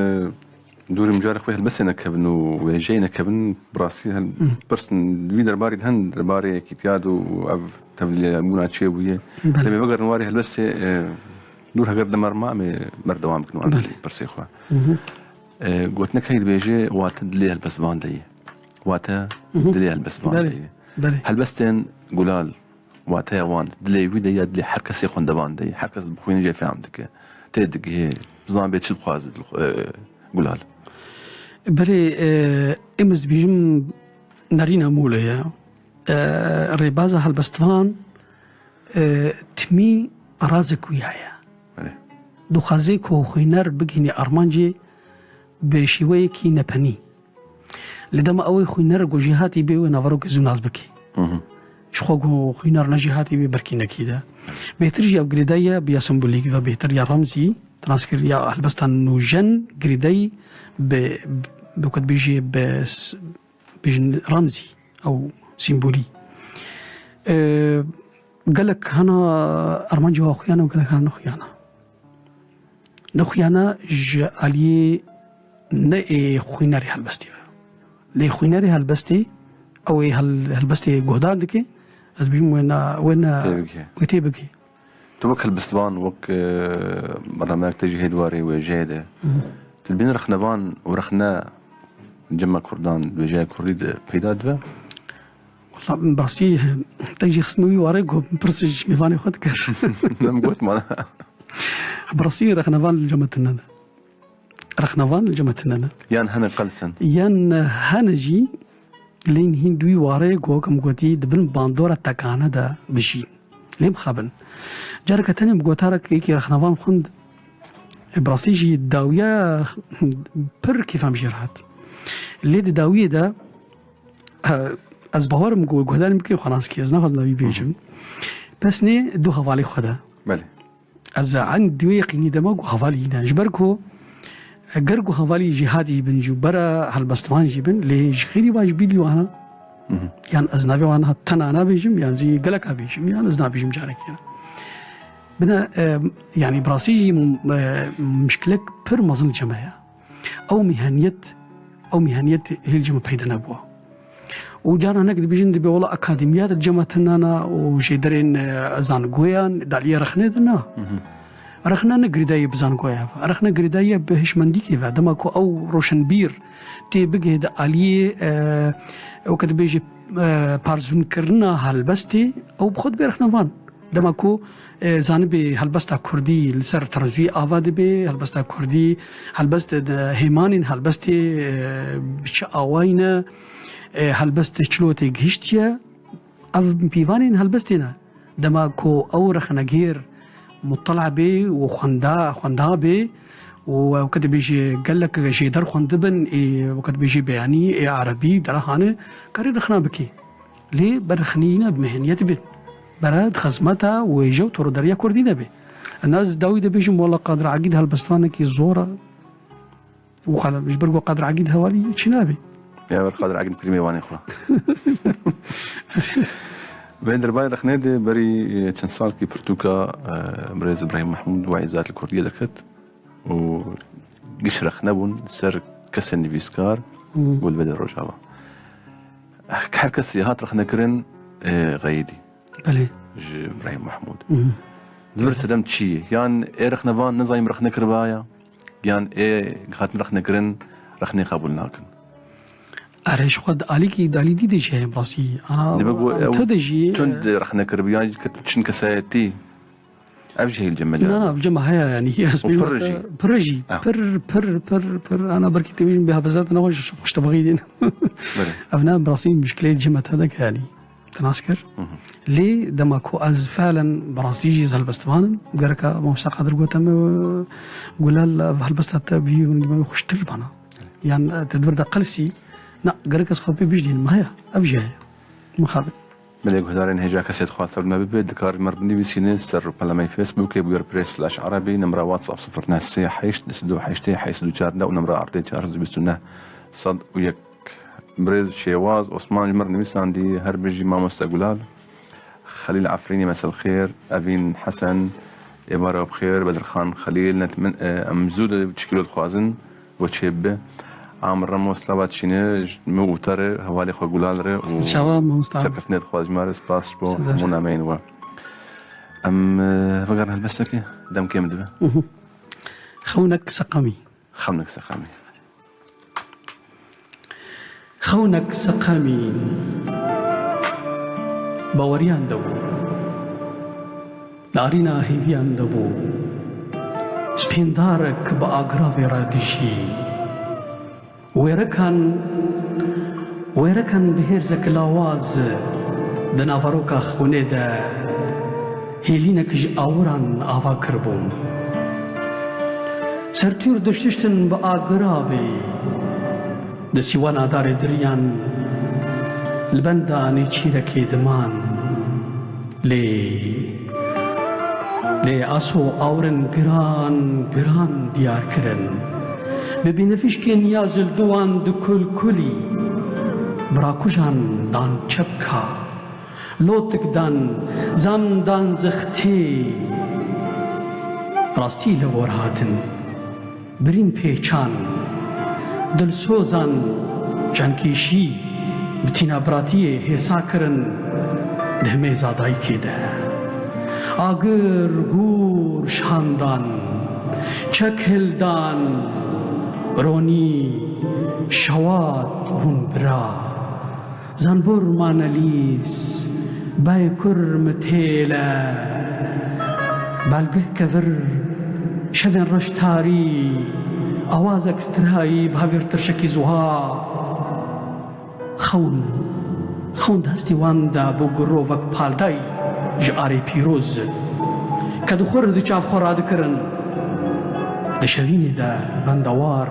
dûrî mijarê xwe helbestê nekevin û wêjeyê nekevin, bi rastî hel-, pirs di vî derbarî de hin, derbarê yekîtiya de û ev tevlîbûna çêbûye. Belê. Demê vegerin warê helbestê, e, dûr heger demer ma, em ê berdewam bikin wan pirsê xwe. E, gotinek heye dibêje, wate dilê helbestvan de ye. Wate dilê helbestvan de ye. Belê. Helbestên Gulal, wateya wan dilê wî de ya dilê her kesê xwendevan de ye. Her kes bi xwînê jê fehm dike. Tê digihê, zan bê çi dixwaze, e, Gulal. Belê, e, em ez dibêjim nerîna mûle ye. E, rêbaza helbestvan, e, timî razek wî heye. Belê. Dixwaze ku xwîner bigihînî armancê bi şêweyekî nepenî. Li dema ew ê xwîner ku jêhatî bê wê naverokê zû nas bikî. Ji xwe ku xwîner ne jêhatî bê berkî nekî de. Bêhtir jî ev girêdayî ya bi ya sembolîk ve bêhtir ya remzî, transkir ya helbestan nûjen girêdayî bi, bi ku dibêjê bi s-, bêjin remzî ew sembolî. E, gelek hana armancê wa xuyana û gelek hana nexuyana. Nexuyana ji aliyê ne ê xwînerê helbestê ve. Lê xwînerê helbestê, ew ê hel-, helbestê guhdar dike, ez bêjim wê na, wê na, wê tê bike. Tu wek helbestvan, wek, e, bernameyek te jî hê di warê wêjeyê de. Tu dibînî rexnevan û rexne cema kurdan di wêjeya kurdî de peyda dibe? Wela, bi rastî, te jî xistime wî warê ku pirs ji mêvanê xwe dikir. Min got mana. Bi rastî rexnevan li cem me tune ne. Rexnevan li cem me tune ne. Yan hene qelsen. Yan hene jî lê hîn di wî warê ku, wek em gotî, di bin bandora tekane de dijîn. Lê mixabin. Careke tenê bi gotarek yekî rexnevan xwend, e, bi rastî jî dawiya pir kêfa min jê re hat. Lê di dawiyê de, e, ez bawerim ku guhdarên bikê xwe nas kê, ez naxwazim navî bêjim. Pesnê du hevalê xwe de. Belê. Ez eyn di wê yeqînî de me ku hevalî ne. Ji ber ku, e, ger ku hevalî jêhatî jî bin jî û bera helbestvan jî bin, lê ji xêrî baş bîlî wana. Yan ez navê wan ha tena nabêjim, yan zî geleka bêjim, yan ez nabêjim carekê. Bine, e, yanî bi rastî jî, e, mişkilek pir mezin li cem me ye. Ew mîheniyet, ew mîheniyet hê li cem me peyda nebû. Û cara hinek dibêjin, dibê wela akademiya di cem me tune ne û jêderên, e, zangoyan di aliyê rexnê de ne. Rexne ne girêdayî bi zangoya ve. Rexne girêdayî bi hişmendîkê ve. Dema ku ew roşenbîr tê bigihê di aliyê, e, weke dibêje, e, parzûnkirina helbestê, ew bi xwe dibê rexnevan. Dema ku, e, zanibê helbesta kurdî li ser terezûyê ava dibe, helbesta kurdî, helbest di hêmanên helbestê, e, bi çi awayî ne, e, helbest çilo tê gihiştiye, ev pîvanên helbestê ne. Dema ku ew rexnegêr mutela bê û xwenda, xwenda bê û weke dibêje gelek jêder xwendibin, ê weke dibêje beyanî, ê erebî, dera hane, karê rexna bikê. Lê berxinîne bi meheniyetî bê. Bere di xizmeta wêje û toroderiya kurdî de bê. Ez dawî de bêjim, wela Qadir Egîd helbestvanekî zor e. Û qal-, ji ber ku Qadir Egîd hevalî çi nabê? Ya wer Qadir Egîd kirî mêvanê xwe. Bên derbarê rexnê de berî, e, çend salkî pirtûka, e, birêz Îbrahîm Mehmûd Wayî Zat li Kurdiyê derket. û giş rexne bûn ser kesên nivîskar Hmm. ku li vê de Rojava. Her kesî hat rexnekirin, e, Xeyidî. Belê. Ji Îbrahîm Mehmûd. Hmm. Li vir sedem çi ye? Yan ê rexnevan nizanîm rexne kiribaye, yan ê hatin rexne kirin, rexnê qebûl nakin. Erê, ji xwe di alîkî, di alî dî de jî heye, bi rastî. Ana, Dibe ku em ew te de jî, tund e, rexne kiribiyan, çin kesayetî. Ev jî hêl cem me Na, na, ev cem me heye, yanî, ez Û pir jî. pir jî. Ah. Pir, pir, pir, pir. Ana belkî te bêjin bê helbestdar te nexweş, xweş te bixînin. Belê. Ev ne, bi rastî mişkileyê cem me te de ke, yanî. Te nas kir. Hı hı. Lê dema ku ez felen bi rastî jî ez helbestvan im, gereka Mamosta Qadir gote me, Gulal, ev helbesta te bi vî rengî me xweştir bana. Yan, e, te di vir de qelsî, na, gerek ez xwe pê bijdînim, heye, ev jî heye. Mixabin. Belê guhdarên hêja kesê dixwaz tevlime bibe, dikar ji me re binivîsîne ser rûpela me yê Facebookê, bûyer press slash erebî, nimra WhatsApp sifir neh sê heşt, sê du heştê, heşt du çar neh û nimra erdê çar sed û bîst û neh, sed û yek. Birêz Şêwaz Osman ji me re nivîsandî, her bijî mamoste Gulal. Xelîl Efrînî, Meselxêr, Evîn Hesen, êvara we bi xêr, Bedirxan Xelîl, net min, e, em zû de çi kîlo dixwazin, bo çê bibe. Amir Remo, slava dişîne, ji min û te re, hevalê xwe Gulal re û Çawa, mamoste Amir? Serkeftinê dixwaz ji me re, spas ji bo Seder. hemû nameyên we. Em, e, vegerin helbestekê, dem kêm dibe. Mhm. Xewnek seqamî. Xewnek seqamî. Xewnek seqemî baweriyan de bû. Narîna hêviyan de bû. Spêndarek bi agiravê re dijî. Wêrekan, wêrekan bi hêrzek lawaz di naveroka xwûnê de hêlînek ji awiran ava kiribûn. Sertûr diştiştin bi agiravê, di sîwana darê diriyan li benda nêçîrekê diman. Lê, lê aso awirin giran, giran diyar kirin. Bi bînivîşkên ya zilduwan dikulkulî, birakujan dan çepka. Lotik dan, zam dan zixtê. Rastî li gor hatin. Birîn pêçan, dilsozan, cankêşî bi tîna biratiyê hêsa kirin di himêza dayikê de. Agir gûr şandan, çek hildan, ronî şewat bûn bira. Zanbor manelîz, baykur mitêle, balgeh kevir, şevên reş tarî, awazek strayî, bavêr tirşekî zuha. Xewn, xewn di hestê wan de bû girovek paldayî ji arê pîroz. Kedixwir di çav xwe radikirin. Di şevînê de bendewar,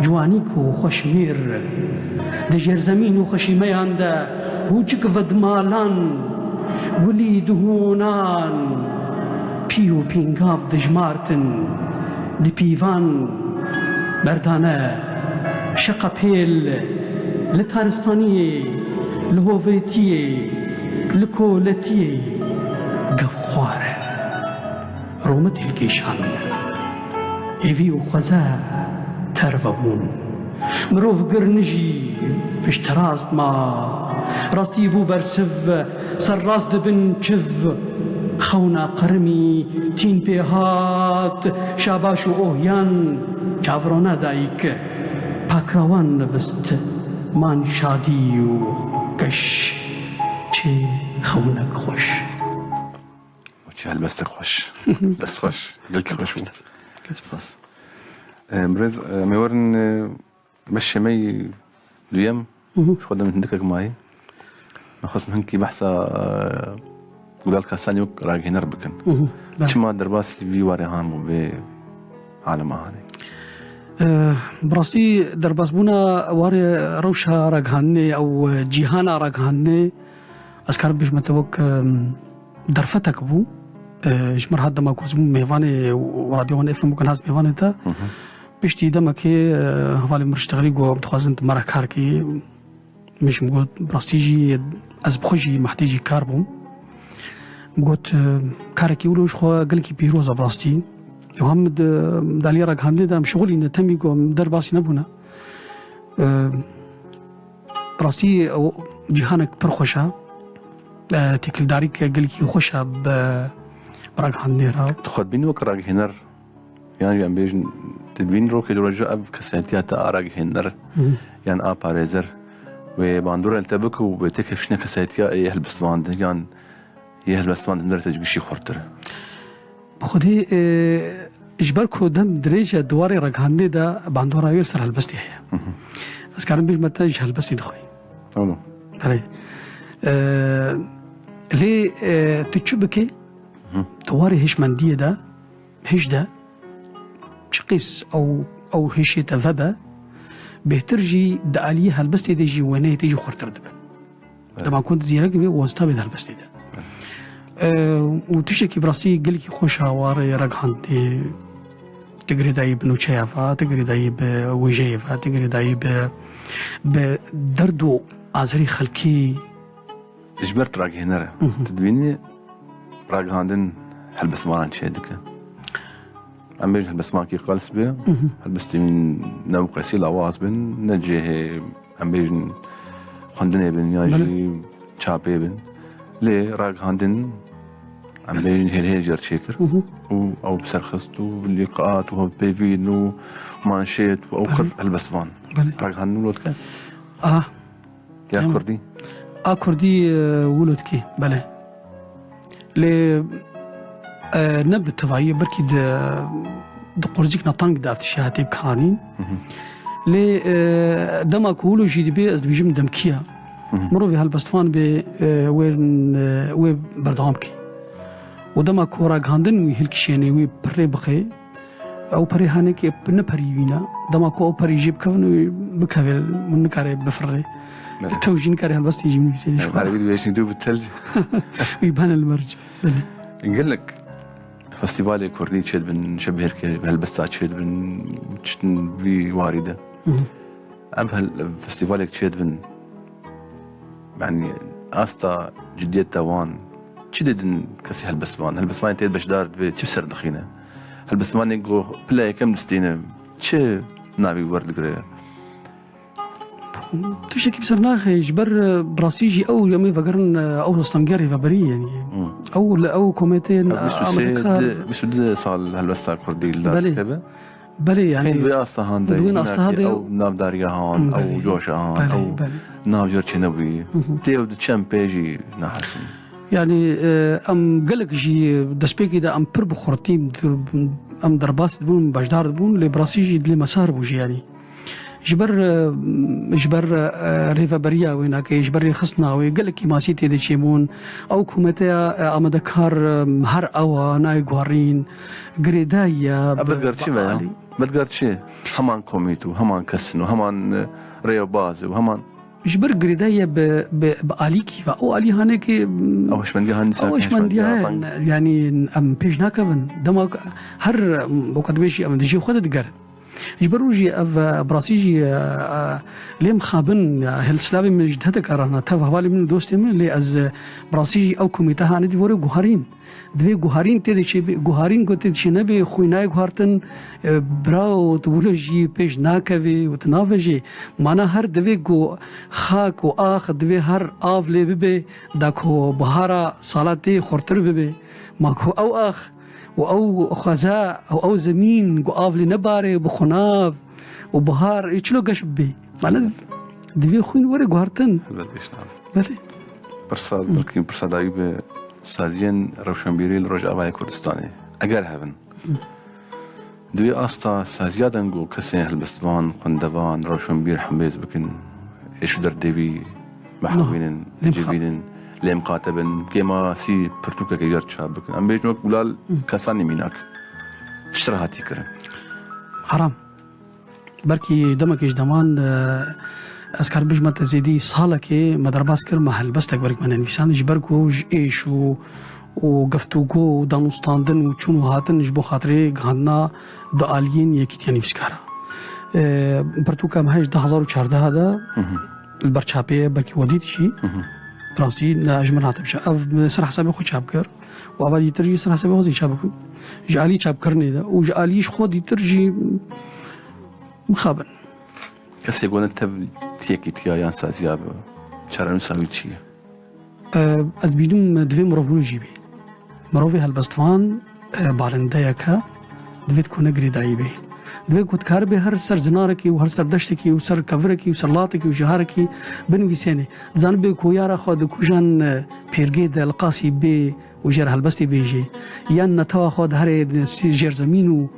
ciwanîk û xweşmêr, di jêrzemîn û xweşîmeyan de hûçik vedmalan, gulî dihûnan, pî û pîngav dijmartin, di pîvan merdane, şeqepêl, li taristaniyê, li hovêtiyê, li koletiyê gevxwar e. Romit hilkêşan. Hêvî û xweze terve bûn. Mirov girnijî pişterast ma. Rastî bû bersiv, serrast dibin çiv. Xewna qerimî tîn pê hat, şabaş û ohiyan çavrona dayik. Pakrawan nivist, man şadî û geş. Çi xewnek xweş. Û çi helbestek xweş. Dest xweş. Gelkî xweş bû. Spas. E, birêz, e, em ê werin, e, beşê me yî duyem. Hı hı. Ji xwe dem hindikek mayî. Me xwest hinkî behsa, e, Gulal Kasanî wek ragihêner bikin. Hı hı. Belê. Çima derbasî vî warê han bû, vê alema hanê? E, bi rastî derbasbûna warê rewşa ragihandinê ew, e, cîhana ragihandinê, ez karim bêjime te wek, e, derfetek bû. E, ji min re hat dema ku ez bûm mêvanê Radyo Wan F M, bû ke ez mêvanê te. Hı hı. Piştî demekê, e, hevalê min re ştexilî got, em dixwazin tu me re kar kî. Min jî min got, bi rastî jî ez bi xwe jî mehdê jî kar bûm. Min got, e, karekî wilo ji xwe gelekî pîroz e bi rastî. Ew hem di, di aliyê ragihandinê de em şixulîne, temî ku em derbasî nebûne. E, Bi rastî ew cîhanek pir xweş e. E, têkildarîk gelekî xweş e bi ragihandinê re. Tu xwe dibînî wek ragihêner, yan jî em bêjin, tu dibînî rokê di roja ev kesayetiya te a ragihêner, Hı hı. yan a parêzer, wê bandora li te bike û wê te kevşîne kesayetiya ê helbestvan de, yan yê helbestvan di hundirê te ji gişî xurtir? Bi xwedî, e, ji ber ku dem dirêj e di warê ragihandinê de bandora wê li ser helbestê heye. Hı hı. Ez karim bêjim te ji helbestê dixwî. Alo. Belê. E, lê, e, tu çi bikî? Hı. Di warê hişmendiyê de, hişde, çi qîs ew, ew hişê te vebe, bêhtir jî di aliyê helbestê de jî wêneyê te jî xurtir dibin. Evet. Dema ku zîrek bê û wezta bê di helbestê de. Evet. E, û tiştekî bi rastî gelekî xweş a warê ragihandinê, tu girêdayî bi nûçeya ve, tu girêdayî bi wêjeyê ve, tu girêdayî bi, bi derd û azarê xelkê. Ji ber tu ragihêner e. Hı hı. Tu dibînî ragihandin helbestvanan çê dike. Em bêjin helbestvankî qels be, Hı hı. helbestên ne bi qesî lawaz bin, ne cihê, em bêjin, xwendinê bin, yan Belê. jî çapê bin. Lê ragihandin, em bêjin hêlhêl jê re çêkir. Hı hı. Û ew bi serxist û bi lîqat û hevpeyvîn û manşêt û ew Belê. kir helbestvan. Belê. Ragihandin wilo dike? Aha. Ya Em, Kurdî? A Kurdî, e, wilo dikî, belê. Lê, e, ne bi tevayî, belkî di, di qurzîkna teng de ev tiştê hatê bikaranîn. Hı hı. Lê, e, dema ku wilo jî dibê, ez dibêjim demkî ya. Hı hı. Mirovê helbestvan bê, e, wê, e, wê berdewam kê. Û dema ku ragihandin wî hilkişênê, wî pirê bixê, Ew perê hanekê ne perî wî ne. Dema ku ew perî jê bikevin, wî bikeve, hûn nikare bifirre. Evet. Tew jî nikare helbestê jî min bîsêne Evet, ji xwe. Her bir beşin tu bitel. Wî bane li merc. Belê. Gelek festîvalê kurdî çêdibin, şebhêrke helbesta çêdibin, çitin vî warî de. Hı hı. Em hel-, festîvalek çêdibin. Yani asta ciddiyeta wan çi didin kesî helbestvan? Helbestvanê tê beşdar dibe çi ser dixîne? Helbestvanê ku pila yekem distîne çi navî werdigire? Tiştekî bi ser naxe, ji ber, e, bi rastî jî ew em ê vegerin, e, ew stengerê veberî, yani. Hmm. Ew li ew kometeyên Ew bîst û sê Amerîka. di, bîst û du sal helbesta kurdî li dar Belê. dikeve. Belê, yani, Hên wê asta han de, di wê hinakê asta de ew navdariya han, Belê, ew coşa han, belê, ew belê. navcor çênebûyî. Hı hı. Tê ew di çem pê jî nahesin. Yani, e, em gelek jî destpêkê de em pir bi xurtî dir-, em derbas dibûn, beşdar dibûn, lê bi rastî jî dilê me sar bû jî, yani. Ji ber, e, ji ber, e, rêveberiya wê nake, ji ber rêxistina wê, gelekî masî tê de çêbûn. Ew kometeya, e, amadekar, e, her ew a, nayê guherîn, girêdayî ye, Ev bi, bi gerçî bi me ya. alî. Belgar çi? Heman komît û heman kesin û heman, e, rêyebaz û heman Ji ber girêdayî ye bi, bi, bi alîkî ve. O alî hanekê, Ew hişmendiya han ew dîsa hişmendiya heye. Yani em pêş nakevin. Dema her, weka dibêjî em di jê xwe de digerin. Ji ber rojî ev, e, bi rastî jî, e, e, lê mixabin, e, hil silavê min ji te dikare, tev hevalê min û dostê min, lê ez, e, bi rastî jî ew komîte hanê dî were guharîn. Divê guharîn tê de çêbe, guharîn ku tê de çênebe, xwînayê guhartin, e, birawo, tu wilo jî pêş nakevê û tu navêjê. Mana her divê ku xak û ax divê her av lê bibe, da ku bihara sala tê xurtir bibe. Ma ku ew ax û ew xweza û ew zemîn ku av lê nebare, bi xunav û bihar, ê çilo geş bibe. Mana divê xwîn were guhartin. Helbet geş nabe. Belê. Pirsa, Hı. belkî pirsa dawî bi saziyên rewşenbîrî li Rojavayê Kurdistanê, eger hebin, Hı. di wê asta saziya de ku kesên helbestvan, xwendevan, rewşenbîr hembêz bikin, êş û derdê wî bihewînin, Lê bixwe- bicivînin, lê miqate bin, kêmasî pirtûkeke yer çap bikin. Em bêjin wek Gulal Hı. Kesanî mînak. Çi tira hatî kirin? Haram. Belkî demekê ji deman, e, ez karim bijme te zêdî salekê me derbas kir, me helbestek belkî me nenivîsand, ji ber ku ji êş û, û geftûgo û danûstandin û çûn û hatin ji bo xatirê gihandina du aliyên yekîtiya nivîskara. E, pirtûka me heye ji du hezar û çardeh de Hı hı. li ber çapê ye, belkî we dît jî. Hı hı. Bi rastî ne ji min hate biçe. Ev ser hesabê xwe çap kir û ava dîtir jî ser hesabê xwe zî çap kir. Ji alî çapkirinê de û ji alî ji xwe dîtir jî Mixabin. Kesê ku ne tev tiyekî tiya yan saziya bi, çarenûsa wî çi ye? E, ez dibînim divê mirov wilo jî bê. Mirovê helbestvan, e, balindeyek e, divêt ku ne girêdayî bê. Divê ku dikaribe her ser zinarekî û her ser deştekî û ser kevirekî û ser latekî û jiharekî binivîsêne. Zanibe ku yara xwe di kujan, e, pêrgê de li qasî bê û jêr helbestê bêjê. Yan netewa xwe di herê di si-, jêr zemîn û,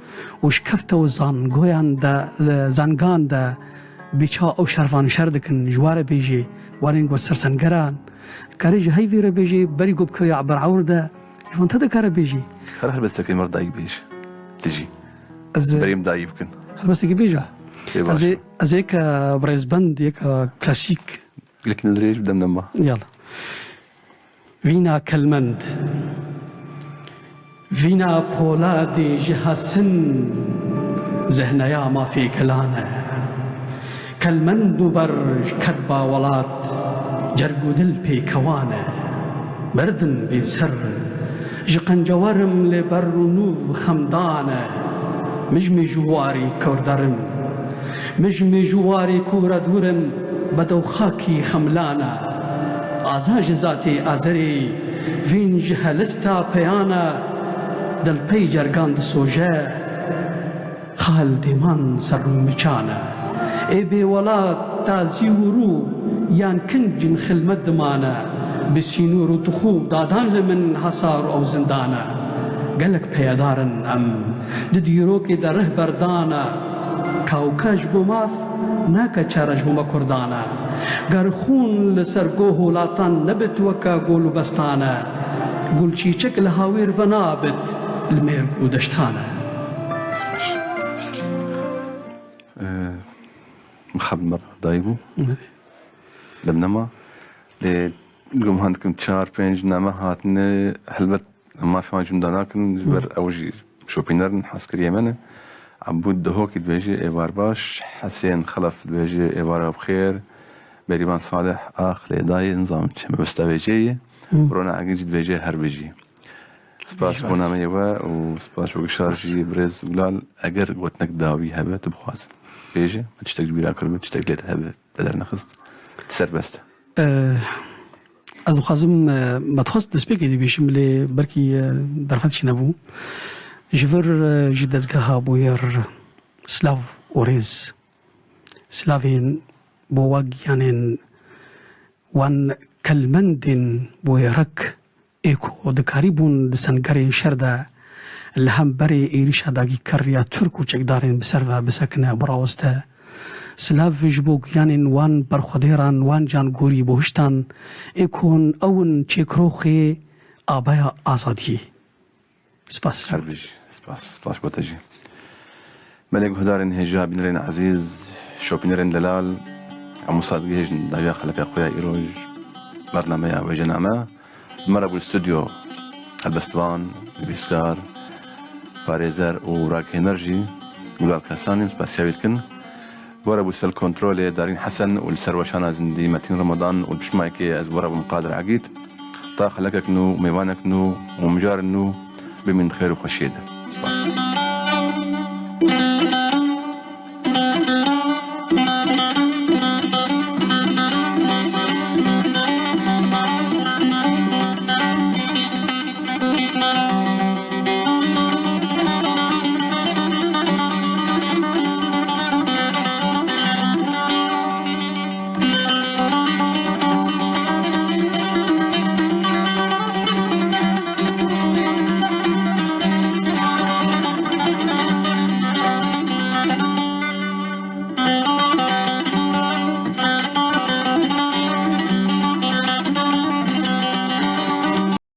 û şikefte û zangoyan de, e, zangan de bê çawa ew şervan şer dikin, ji ware bêjê, warên ku ser sengeran. Karê ji heyvê re bêjê, berî ku bikeve ya ber ewr de, ji van te de kare bêjê. Her helbestekê mir dayî bêj. Tijî. Ez, Berê min dayî bikin. Helbestekî bêja. Ê baş. Ez ê, ez ê yeke birêzbend, yeke klasîk. Yek dirêj bi dem nema. Yala. Vîna kelmend. Vîna poladê ji hesin zehneya mafê gelan e. Kelmend û ber ji kerba welat cerg û dil pêkewan e. Merdim bêser ji qencewer im lê ber û nûv xemdan e. Mijmî ji warî kewrder im. Mijmî ji warî kûre dûr im, bedew xakî xemlan e. Aza ji zatê azerê, vîn ji helista peyan e. Dil pey cergan disoje, xal dêman ser rû miçan e. Ê bêwelat tazî û rû yan kincin xilmet dimane. Bi sînor û tixû dadan li min hesar û ew zindan e. Gelek peyedar in em. Di dîrokê de rih berdane. Kawke ji bo maf nake çare ji bo me Kurdan e. Ger xûn li ser goh û latan nebit weke gol û bestan e. Gulçîçek li hawîr venabit li mêrg û deştan e. Ee, Mixabin me dayî bû. Evet. Dem nema. Lê guman dikim çar pênc name hatine helbet Em mafê wan jûnda nakin, ji ber ew jî şopîner in, hezkiriyê me ne. Ebûd Dihokî dibêje êvar baş, Hesên Xelef dibêje êvara bi xêr, Berîvan Salih ax lê dayê, nizanim çi mebesta vêjeyê ye. Rona Egîn jî dibêje her bijî. Spas bo nameyê we û spas ji gişar jî birêz Gulal. Eger gotinek dawî hebe, tu bixwazin bêje, me tiştek ji bîra kiribe, tiştek lê hebe, te dernexist, serbest e. Eh, ez dixwazim, eh, me dixwest destpêkê dibêjim, lê belkî, eh, derfet jî nebû. Ji vir, eh, ji dezgeha Boyer silav û rêz. Silavên bo we giyanên wan kelmendên Boyerek ê ku dikarîbûn di sengerên şer de li hemberî êrîşa dagîker ya Tirk û çekdarên bi ser ve bisekine, biraweste. Silav ji bo giyanên wan berxwedêran, wan cangorî bohiştan ê ku hûn ew in çêkiroxê abeya azadiyê. Spas. Her bijî. Spas. Spas bo te jî. Belê guhdarên hêja, bînerên ezîz, şopînerên delal, em wisa digihêjin dawiya xeleka xwe ya îroj, bernameya Wêjename. Bi me re bû li stûdyo helbestvan, nivîskar, parêzer û ragihener jî Gulal Kesanî, em spasiya wî dikin. Were bû ser kontrolê Darîn Hesen û li ser weşana zindî Metîn Ramadan û piştmayekê ez were bûm Qadir Egîd. Ta xelekek nû, mêvanek nû û mijarên nû bimîn di xêr û xweşiyê de.